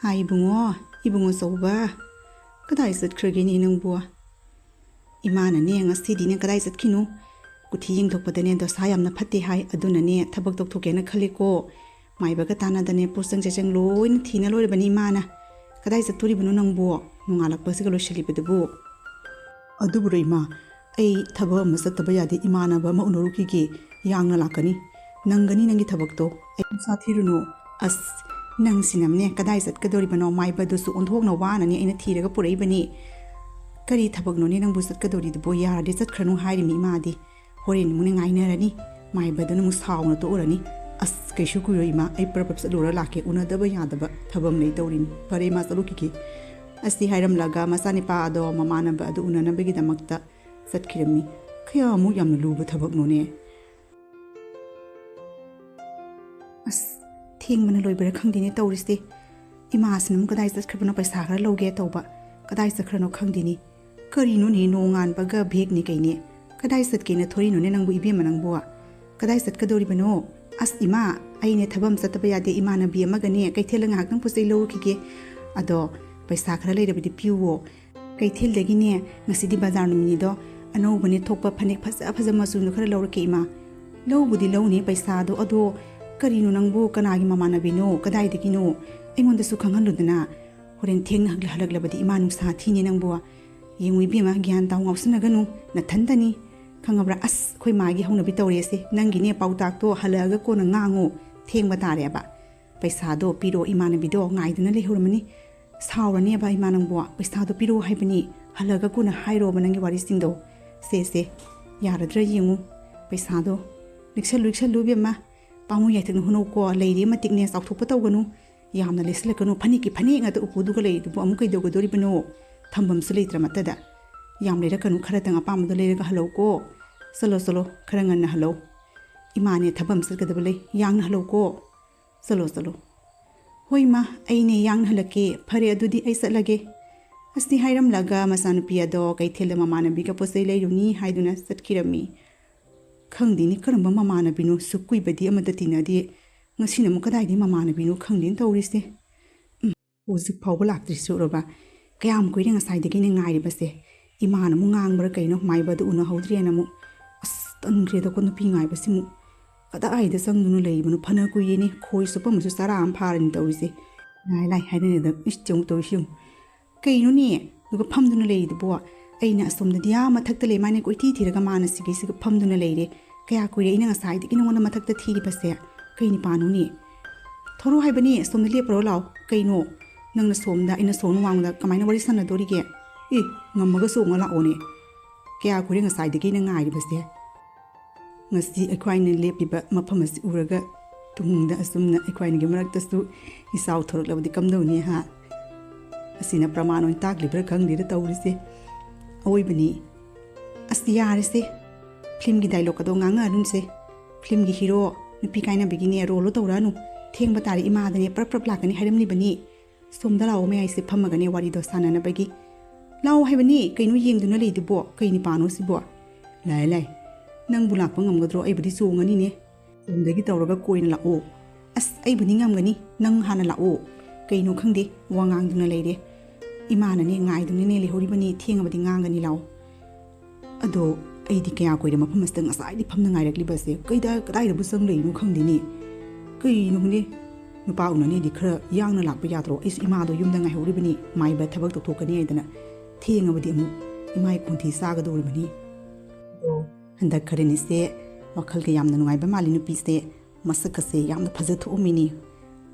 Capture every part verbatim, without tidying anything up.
ꯍꯥꯏ ꯏꯕꯨꯡꯉꯣ, ꯏꯕꯨꯡꯉꯣ ꯆꯧꯕ, ꯀꯗꯥꯏ ꯆꯠꯈ꯭ꯔꯒꯦꯅꯦ ꯅꯪꯕꯨ? ꯏꯃꯥꯅꯅꯦ ꯉꯁꯤꯗꯤꯅꯦ ꯀꯗꯥꯏ ꯆꯠꯈꯤꯅꯣ? ꯀꯨꯊꯤ ꯌꯦꯡꯊꯣꯛꯄꯗꯅꯦ ꯗꯣꯁꯥ ꯌꯥꯝꯅ ꯐꯠꯇꯦ ꯍꯥꯏ, ꯑꯗꯨꯅꯅꯦ ꯊꯕꯛ ꯇꯧꯊꯣꯛꯀꯦꯅ ꯈꯜꯂꯤꯀꯣ꯫ ꯃꯥꯏꯕꯒ ꯇꯥꯟꯅꯗꯅꯦ ꯄꯣꯠꯆꯪ ꯆꯩꯆꯪ ꯂꯣꯏꯅ ꯊꯤꯅ ꯂꯣꯏꯔꯕꯅꯤ ꯏꯃꯥꯅ꯫ ꯀꯗꯥꯏ ꯆꯠꯇꯣꯔꯤꯕꯅꯣ ꯅꯪꯕꯨ? ꯅꯣꯡꯉꯥꯜꯂꯛꯄꯁꯤꯒ ꯂꯣꯏꯁꯤꯜꯂꯤꯕꯗꯨꯕꯨ꯫ ꯑꯗꯨꯕꯨꯔꯣ ꯏꯃꯥ, ꯑꯩ ꯊꯕꯛ ꯑꯃ ꯆꯠꯇꯕ ꯌꯥꯗꯦ, ꯏꯃꯥꯟꯅꯕ ꯑꯃ ꯎꯅꯔꯨꯈꯤꯒꯦ, ꯌꯥꯡꯅ ꯂꯥꯛꯀꯅꯤ꯫ ꯅꯪꯒꯅꯤ ꯅꯪꯒꯤ ꯊꯕꯛꯇꯣ, ꯑꯩ ꯁꯥꯊꯤꯔꯨꯅꯨ꯫ ꯑꯁ, ꯅꯪꯁꯤꯅꯅꯦ ꯀꯗꯥꯏ ꯆꯠꯀꯗꯧꯔꯤꯕꯅꯣ? ꯃꯥꯏꯕꯗꯨꯁꯨ ꯑꯣꯟꯊꯣꯛꯅ ꯋꯥꯅꯅꯦ ꯑꯩꯅ ꯊꯤꯔꯒ ꯄꯨꯔꯛꯏꯕꯅꯤ꯫ ꯀꯔꯤ ꯊꯕꯛꯅꯣꯅꯦ ꯅꯪꯕꯨ ꯆꯠꯀꯗꯧꯔꯤꯗꯨꯕꯣ? ꯌꯥꯔꯗꯤ ꯆꯠꯈ꯭ꯔꯅꯨ ꯍꯥꯏꯔꯤꯃꯤ ꯏꯃꯥꯗꯤ꯫ ꯍꯣꯔꯦꯟ ꯑꯃꯨꯛꯅꯦ ꯉꯥꯏꯅꯔꯅꯤ꯫ ꯃꯥꯏꯕꯗꯨꯅ ꯑꯃꯨꯛ ꯁꯥꯎꯅ ꯇꯣꯛꯎꯔꯅꯤ꯫ ꯑꯁ, ꯀꯩꯁꯨ ꯀꯨꯏꯔꯣꯏ ꯏꯃꯥ, ꯑꯩ ꯄ꯭ꯔꯞ ꯄ꯭ꯔꯞ ꯆꯠꯂꯨꯔ ꯂꯥꯛꯀꯦ, ꯎꯅꯗꯕ ꯌꯥꯗꯕ ꯊꯕꯛ ꯑꯃ ꯂꯩ ꯇꯧꯔꯤꯅꯤ꯫ ꯐꯔꯦ ꯏꯃꯥ, ꯆꯠꯂꯨꯈꯤꯒꯦ꯫ ꯑꯁꯤ ꯍꯥꯏꯔꯝꯂꯒ ꯃꯆꯥꯅꯤꯄꯥ ꯑꯗꯣ ꯃꯃꯥꯟꯅꯕ ꯑꯗꯨ ꯎꯅꯅꯕꯒꯤꯗꯃꯛꯇ ꯆꯠꯈꯤꯔꯝꯃꯤ꯫ ꯀꯌꯥꯃꯨꯛ ꯌꯥꯝꯅ ꯂꯨꯕ ꯊꯕꯛꯅꯣꯅꯦ꯫ ꯑꯁ, ꯊꯦꯡꯕꯅ ꯂꯣꯏꯕꯔꯥ ꯈꯪꯗꯦꯅꯦ ꯇꯧꯔꯤꯁꯦ꯫ ꯏꯃꯥꯁꯤꯅ ꯑꯃꯨꯛ ꯀꯗꯥꯏ ꯆꯠꯈ꯭ꯔꯕꯅꯣ, ꯄꯩꯁꯥ ꯈꯔ ꯂꯧꯒꯦ ꯇꯧꯕ, ꯀꯗꯥꯏ ꯆꯠꯈ꯭ꯔꯅꯣ ꯈꯪꯗꯦꯅꯦ꯫ ꯀꯔꯤꯅꯣꯅꯦ, ꯅꯣꯡꯉꯥꯟꯕꯒ ꯕꯦꯒꯅꯦ ꯀꯩꯅꯦ? ꯀꯗꯥꯏ ꯆꯠꯀꯦꯅ ꯊꯣꯔꯤꯅꯣꯅꯦ ꯅꯪꯕꯨ ꯏꯕꯦꯝꯃ ꯅꯪꯕꯨ? ꯀꯗꯥꯏ ꯆꯠꯀꯗꯧꯔꯤꯕꯅꯣ? ꯑꯁ ꯏꯃꯥ, ꯑꯩꯅꯦ ꯊꯕꯛ ꯑꯃ ꯆꯠꯇꯕ ꯌꯥꯗꯦ, ꯏꯃꯥꯟꯅꯕꯤ ꯑꯃꯒꯅꯦ ꯀꯩꯊꯦꯜꯗ ꯉꯥꯏꯍꯥꯛꯇꯪ ꯄꯣꯠ ꯆꯩ ꯂꯧꯔꯨꯈꯤꯒꯦ꯫ ꯑꯗꯣ ꯄꯩꯁꯥ ꯈꯔ ꯂꯩꯔꯕꯗꯤ ꯄꯤꯌꯨꯋꯣ꯫ ꯀꯩꯊꯦꯜꯗꯒꯤꯅꯦ ꯉꯁꯤꯗꯤ ꯕꯖꯥꯔ ꯅꯨꯃꯤꯠꯅꯤꯗꯣ, ꯑꯅꯧꯕꯅꯦ ꯊꯣꯛꯄ ꯐꯅꯦꯛ ꯐꯖ ꯐꯖ ꯃꯆꯨꯗꯣ ꯈꯔ ꯂꯧꯔꯛꯀꯦ ꯏꯃꯥ꯫ ꯂꯧꯕꯨꯗꯤ ꯂꯧꯅꯤ ꯄꯩꯁꯥꯗꯣ, ꯑꯗꯣ ꯀꯔꯤꯅꯣ ꯅꯪꯕꯨ, ꯀꯅꯥꯒꯤ ꯃꯃꯥꯟꯅꯕꯤꯅꯣ, ꯀꯗꯥꯏꯗꯒꯤꯅꯣ? ꯑꯩꯉꯣꯟꯗꯁꯨ ꯈꯪꯍꯜꯂꯨꯗꯅ꯫ ꯍꯣꯔꯦꯟ ꯊꯦꯡꯅ ꯍꯜꯂꯛꯂꯕꯗꯤ ꯏꯃꯥ ꯅꯨꯡꯁꯥ ꯊꯤꯅꯦ ꯅꯪꯕꯨ꯫ ꯌꯦꯡꯉꯨ ꯏꯕꯦꯝꯃ, ꯒ꯭ꯌꯥꯟ ꯇꯥꯎ, ꯉꯥꯎꯁꯤꯟꯅꯒꯅꯨ, ꯅꯊꯟꯇꯅꯤ꯫ ꯈꯪꯉꯕ꯭ꯔꯥ? ꯑꯁ, ꯑꯩꯈꯣꯏ ꯃꯥꯒꯤ ꯍꯧꯅꯕꯤ ꯇꯧꯔꯦꯁꯦ, ꯅꯪꯒꯤꯅꯦ ꯄꯥꯎꯇꯥꯛꯇꯣ ꯍꯜꯂꯛꯑꯒ ꯀꯣꯟꯅ ꯉꯥꯡꯉꯨ, ꯊꯦꯡꯕ ꯇꯥꯔꯦꯕ꯫ ꯄꯩꯁꯥꯗꯣ ꯄꯤꯔꯣ, ꯏꯃꯥꯟꯅꯕꯤꯗꯣ ꯉꯥꯏꯗꯨꯅ ꯂꯩꯍꯧꯔꯝꯃꯅꯤ꯫ ꯁꯥꯎꯔꯅꯦꯕ ꯏꯃꯥ ꯅꯪꯕꯣ, ꯄꯩꯁꯥꯗꯣ ꯄꯤꯔꯛꯑꯣ ꯍꯥꯏꯕꯅꯤ, ꯍꯜꯂꯒ ꯀꯣꯟꯅ ꯍꯥꯏꯔꯣꯕ ꯅꯪꯒꯤ ꯋꯥꯔꯤꯁꯤꯡꯗꯣ꯫ ꯁꯦ ꯁꯦ, ꯌꯥꯔꯗ꯭ꯔꯥ ꯌꯦꯡꯉꯨ ꯄꯩꯁꯥꯗꯣ꯫ ꯂꯤꯛꯁꯜꯂꯨ ꯂꯤꯛꯁꯜꯂꯨ ꯏꯕꯦꯝꯃ, ꯄꯥꯝꯃꯨ ꯌꯥꯏꯊꯛꯅ ꯍꯨꯅꯧꯀꯣ, ꯂꯩꯔꯤ ꯃꯇꯤꯛꯅꯦ, ꯆꯥꯎꯊꯣꯛꯄ ꯇꯧꯒꯅꯨ꯫ ꯌꯥꯝꯅ ꯂꯤꯛꯁꯜꯂꯛꯀꯅꯨ, ꯐꯅꯦꯛꯀꯤ ꯐꯅꯦꯛ ꯉꯥꯛꯇ ꯎꯄꯨꯗꯨꯒ ꯂꯩꯔꯤꯗꯨꯕꯨ ꯑꯃꯨꯛ ꯀꯩꯗꯧꯒꯗꯣꯔꯤꯕꯅꯣ? ꯊꯝꯐꯝꯁꯨ ꯂꯩꯇ꯭ꯔꯃꯛꯇꯗ꯫ ꯌꯥꯝ ꯂꯩꯔꯛꯀꯅꯨ, ꯈꯔꯇꯪ ꯑꯄꯥꯝꯕꯗꯣ ꯂꯩꯔꯒ ꯍꯜꯂꯧꯀꯣ꯫ ꯆꯠꯂꯣ ꯆꯠꯂꯣ, ꯈꯔ ꯉꯟꯅ ꯍꯜꯂꯧ꯫ ꯏꯃꯥꯅꯦ ꯊꯕꯛ ꯑꯃ ꯆꯠꯀꯗꯕ ꯂꯩ, ꯌꯥꯡꯅ ꯍꯜꯂꯧꯀꯣ꯫ ꯆꯠꯂꯣ ꯆꯠꯂꯣ꯫ ꯍꯣꯏ ꯏꯃꯥ, ꯑꯩꯅꯦ ꯌꯥꯡꯅ ꯍꯜꯂꯛꯀꯦ꯫ ꯐꯔꯦ ꯑꯗꯨꯗꯤ ꯑꯩ ꯆꯠꯂꯒꯦ꯫ ꯑꯁꯤ ꯍꯥꯏꯔꯝꯂꯒ ꯃꯆꯥꯅꯨꯄꯤ ꯑꯗꯣ ꯀꯩꯊꯦꯜꯗ ꯃꯃꯥꯟꯅꯕꯤꯒ ꯄꯣꯠ ꯆꯩ ꯂꯩꯔꯨꯅꯤ ꯍꯥꯏꯗꯨꯅ ꯆꯠꯈꯤꯔꯝꯃꯤ꯫ ꯈꯪꯗꯦꯅꯦ ꯀꯔꯝꯕ ꯃꯃꯥꯟꯅꯕꯤꯅꯣ, ꯁꯨꯛ ꯀꯨꯏꯕꯗꯤ ꯑꯃꯠꯇ ꯇꯤꯟꯅꯗꯦ꯫ ꯉꯁꯤꯅ ꯑꯃꯨꯛ ꯀꯗꯥꯏꯗꯒꯤ ꯃꯃꯥꯟꯅꯕꯤꯅꯣ ꯈꯪꯗꯦꯅꯦ ꯇꯧꯔꯤꯁꯦ꯫ ꯍꯧꯖꯤꯛ ꯐꯥꯎꯕ ꯂꯥꯛꯇ꯭ꯔꯤꯁꯤ ꯎꯔꯕ? ꯀꯌꯥꯝ ꯀꯨꯏꯔꯦ ꯉꯁꯥꯏꯗꯒꯤ ꯑꯩꯅ ꯉꯥꯏꯔꯤꯕꯁꯦ꯫ ꯏꯃꯥꯅ ꯑꯃꯨꯛ ꯉꯥꯡꯕ꯭ꯔꯥ ꯀꯩꯅꯣ, ꯃꯥꯏꯕꯗꯨ ꯎꯅꯍꯧꯗ꯭ꯔꯦꯅ ꯑꯃꯨꯛ꯫ ꯑꯁ, ꯇꯟꯈ꯭ꯔꯦꯗꯀꯣ ꯅꯨꯄꯤ ꯉꯥꯏꯕꯁꯤꯃꯨꯛ꯫ ꯀꯗꯥꯏꯗ ꯆꯪꯗꯨꯅ ꯂꯩꯕꯅꯣ? ꯐꯅ ꯀꯨꯏꯔꯦꯅꯦ, ꯈꯣꯏ ꯆꯨꯞꯄꯝꯕꯁꯨ ꯆꯔꯥ ꯑꯃ ꯐꯥꯔꯅꯤ ꯇꯧꯔꯤꯁꯦ꯫ ꯂꯥꯏ ꯂꯥꯏ ꯍꯥꯏꯅꯔꯦꯗ꯫ ꯏꯁ, ꯌꯦꯡꯉꯨ ꯇꯧꯔꯤꯁꯤ ꯌꯦꯡꯉꯨ꯫ ꯀꯩꯅꯣꯅꯦ? ꯑꯗꯨꯒ ꯐꯝꯗꯨꯅ ꯂꯩꯔꯤꯗꯨꯕꯣ? ꯑꯩꯅ ꯑꯁꯣꯝꯗꯗꯤ ꯑꯥ ꯃꯊꯛꯇ ꯂꯩ ꯃꯥꯅꯦ ꯀꯣꯏꯊꯤ ꯊꯤꯔꯒ ꯃꯥꯅ ꯁꯤꯒꯤꯁꯤꯒ ꯐꯝꯗꯨꯅ ꯂꯩꯔꯦ꯫ ꯀꯌꯥ ꯀꯨꯏꯔꯦ ꯑꯩꯅ ꯉꯁꯥꯏꯗꯒꯤ ꯅꯉꯣꯟꯗ ꯃꯊꯛꯇ ꯊꯤꯔꯤꯕꯁꯦ? ꯀꯩ ꯅꯤꯄꯥꯅꯣꯅꯦ? ꯊꯣꯔꯛꯑꯣ ꯍꯥꯏꯕꯅꯦ, ꯑꯁꯣꯝꯗ ꯂꯦꯞꯄꯔꯣ ꯂꯥꯎ꯫ ꯀꯩꯅꯣ? ꯅꯪꯅ ꯁꯣꯝꯗ, ꯑꯩꯅ ꯁꯣꯝ ꯋꯥꯡꯃꯗ ꯀꯃꯥꯏꯅ ꯋꯥꯔꯤ ꯁꯥꯟꯅꯗꯣꯔꯤꯒꯦ? ꯑꯦ, ꯉꯝꯃꯒ ꯆꯣꯡꯉ ꯂꯥꯛꯑꯣꯅꯦ꯫ ꯀꯌꯥ ꯀꯨꯏꯔꯦ ꯉꯁꯥꯏꯗꯒꯤ ꯑꯩꯅ ꯉꯥꯏꯔꯤꯕꯁꯦ꯫ ꯉꯁꯤ ꯑꯩꯈꯣꯏꯅ ꯂꯦꯞꯄꯤꯕ ꯃꯐꯝ ꯑꯁꯤ ꯎꯔꯒ ꯇꯨꯡꯗ ꯑꯁꯨꯝꯅ ꯑꯩꯈꯣꯏ ꯑꯅꯤꯒꯤ ꯃꯔꯛꯇꯁꯨ ꯏꯆꯥꯎ ꯊꯣꯔꯛꯂꯕꯗꯤ ꯀꯝꯗꯧꯅꯤ ꯍꯥ? ꯑꯁꯤꯅ ꯄ꯭ꯔꯃꯥꯟ ꯑꯣꯏꯅ ꯇꯥꯛꯂꯤꯕ꯭ꯔꯥ ꯈꯪꯗꯦꯗ ꯇꯧꯔꯤꯁꯦ꯫ ꯑꯋꯣꯏꯕꯅꯤ꯫ ꯑꯁ ꯌꯥꯔꯦꯁꯦ, ꯐꯤꯂꯝꯒꯤ ꯗꯥꯏꯂꯣꯛ ꯑꯗꯣ ꯉꯥꯡꯉꯛꯑꯅꯨꯁꯦ꯫ ꯐꯤꯂꯝꯒꯤ ꯍꯤꯔꯣ ꯅꯨꯄꯤ ꯀꯥꯏꯅꯕꯒꯤꯅꯦ ꯔꯣꯜꯗꯣ ꯇꯧꯔꯛꯑꯅꯨ꯫ ꯊꯦꯡꯕ ꯇꯥꯔꯦ, ꯏꯃꯥꯗꯅꯦ ꯄ꯭ꯔꯞ ꯄ꯭ꯔꯞ ꯂꯥꯛꯀꯅꯤ ꯍꯥꯏꯔꯝꯂꯤꯕꯅꯤ꯫ ꯁꯣꯝꯗ ꯂꯥꯛꯑꯣ, ꯃꯌꯥꯏꯁꯦ ꯐꯝꯃꯒꯅꯦ ꯋꯥꯔꯤꯗꯣ ꯁꯥꯟꯅꯅꯕꯒꯤ꯫ ꯂꯥꯛꯑꯣ ꯍꯥꯏꯕꯅꯤ, ꯀꯩꯅꯣ ꯌꯦꯡꯗꯨꯅ ꯂꯩꯗꯨꯕꯣ? ꯀꯩ ꯅꯤꯄꯥꯅꯣ ꯁꯤꯕꯣ? ꯂꯥꯏ ꯂꯥꯏ, ꯅꯪꯕꯨ ꯂꯥꯛꯄ ꯉꯝꯒꯗ꯭ꯔꯣ? ꯑꯩꯕꯨꯗꯤ ꯆꯣꯡꯉꯅꯤꯅꯦ꯫ ꯁꯣꯝꯗꯒꯤ ꯇꯧꯔꯒ ꯀꯣꯏꯅ ꯂꯥꯛꯑꯣ꯫ ꯑꯁ, ꯑꯩꯕꯨꯗꯤ ꯉꯝꯒꯅꯤ, ꯅꯪ ꯍꯥꯟꯅ ꯂꯥꯛꯑꯣ꯫ ꯀꯩꯅꯣ ꯈꯪꯗꯦ, ꯋꯥ ꯉꯥꯡꯗꯨꯅ ꯂꯩꯔꯦ꯫ ꯏꯃꯥꯅꯅꯦ ꯉꯥꯏꯗꯨꯅꯅꯦ ꯂꯩꯍꯧꯔꯤꯕꯅꯤ, ꯊꯦꯡꯉꯕꯗꯤ ꯉꯥꯡꯒꯅꯤ ꯂꯥꯛꯑꯣ꯫ ꯑꯗꯣ ꯑꯩꯗꯤ ꯀꯌꯥ ꯀꯨꯏꯔꯦ ꯃꯐꯝ ꯑꯁꯤꯗ ꯉꯁꯥꯏꯗꯤ ꯐꯝꯅ ꯉꯥꯏꯔꯛꯂꯤꯕꯁꯦ, ꯀꯩꯗ ꯀꯗꯥꯏꯗꯕꯨ ꯆꯪ ꯂꯩꯔꯤꯅꯣ ꯈꯪꯗꯦꯅꯦ꯫ ꯀꯩꯅꯣ ꯈꯪꯗꯦ, ꯅꯨꯄꯥ ꯎꯅꯅꯤꯗꯤ ꯈꯔ ꯌꯥꯡꯅ ꯂꯥꯛꯄ ꯌꯥꯗ꯭ꯔꯣ? ꯑꯩꯁꯨ ꯏꯃꯥꯗꯣ ꯌꯨꯝꯗ ꯉꯥꯏꯍꯧꯔꯤꯕꯅꯤ, ꯃꯥꯏꯕ ꯊꯕꯛ ꯇꯧꯊꯣꯛꯀꯅꯤ ꯍꯥꯏꯗꯅ꯫ ꯊꯦꯡꯉꯕꯗꯤ ꯑꯃꯨꯛ ꯏꯃꯥꯏ ꯈꯣꯟꯊꯤ ꯆꯥꯒꯗꯧꯔꯤꯕꯅꯤ꯫ ꯑꯗꯣ ꯍꯟꯗꯛ ꯈꯔꯅꯤꯁꯦ ꯋꯥꯈꯜꯒ ꯌꯥꯝꯅ ꯅꯨꯡꯉꯥꯏꯕ ꯃꯥꯜꯂꯤ ꯅꯨꯄꯤꯁꯦ, ꯃꯁꯛꯀꯁꯦ ꯌꯥꯝꯅ ꯐꯖ ꯊꯣꯛꯑꯝꯃꯤꯅꯤ꯫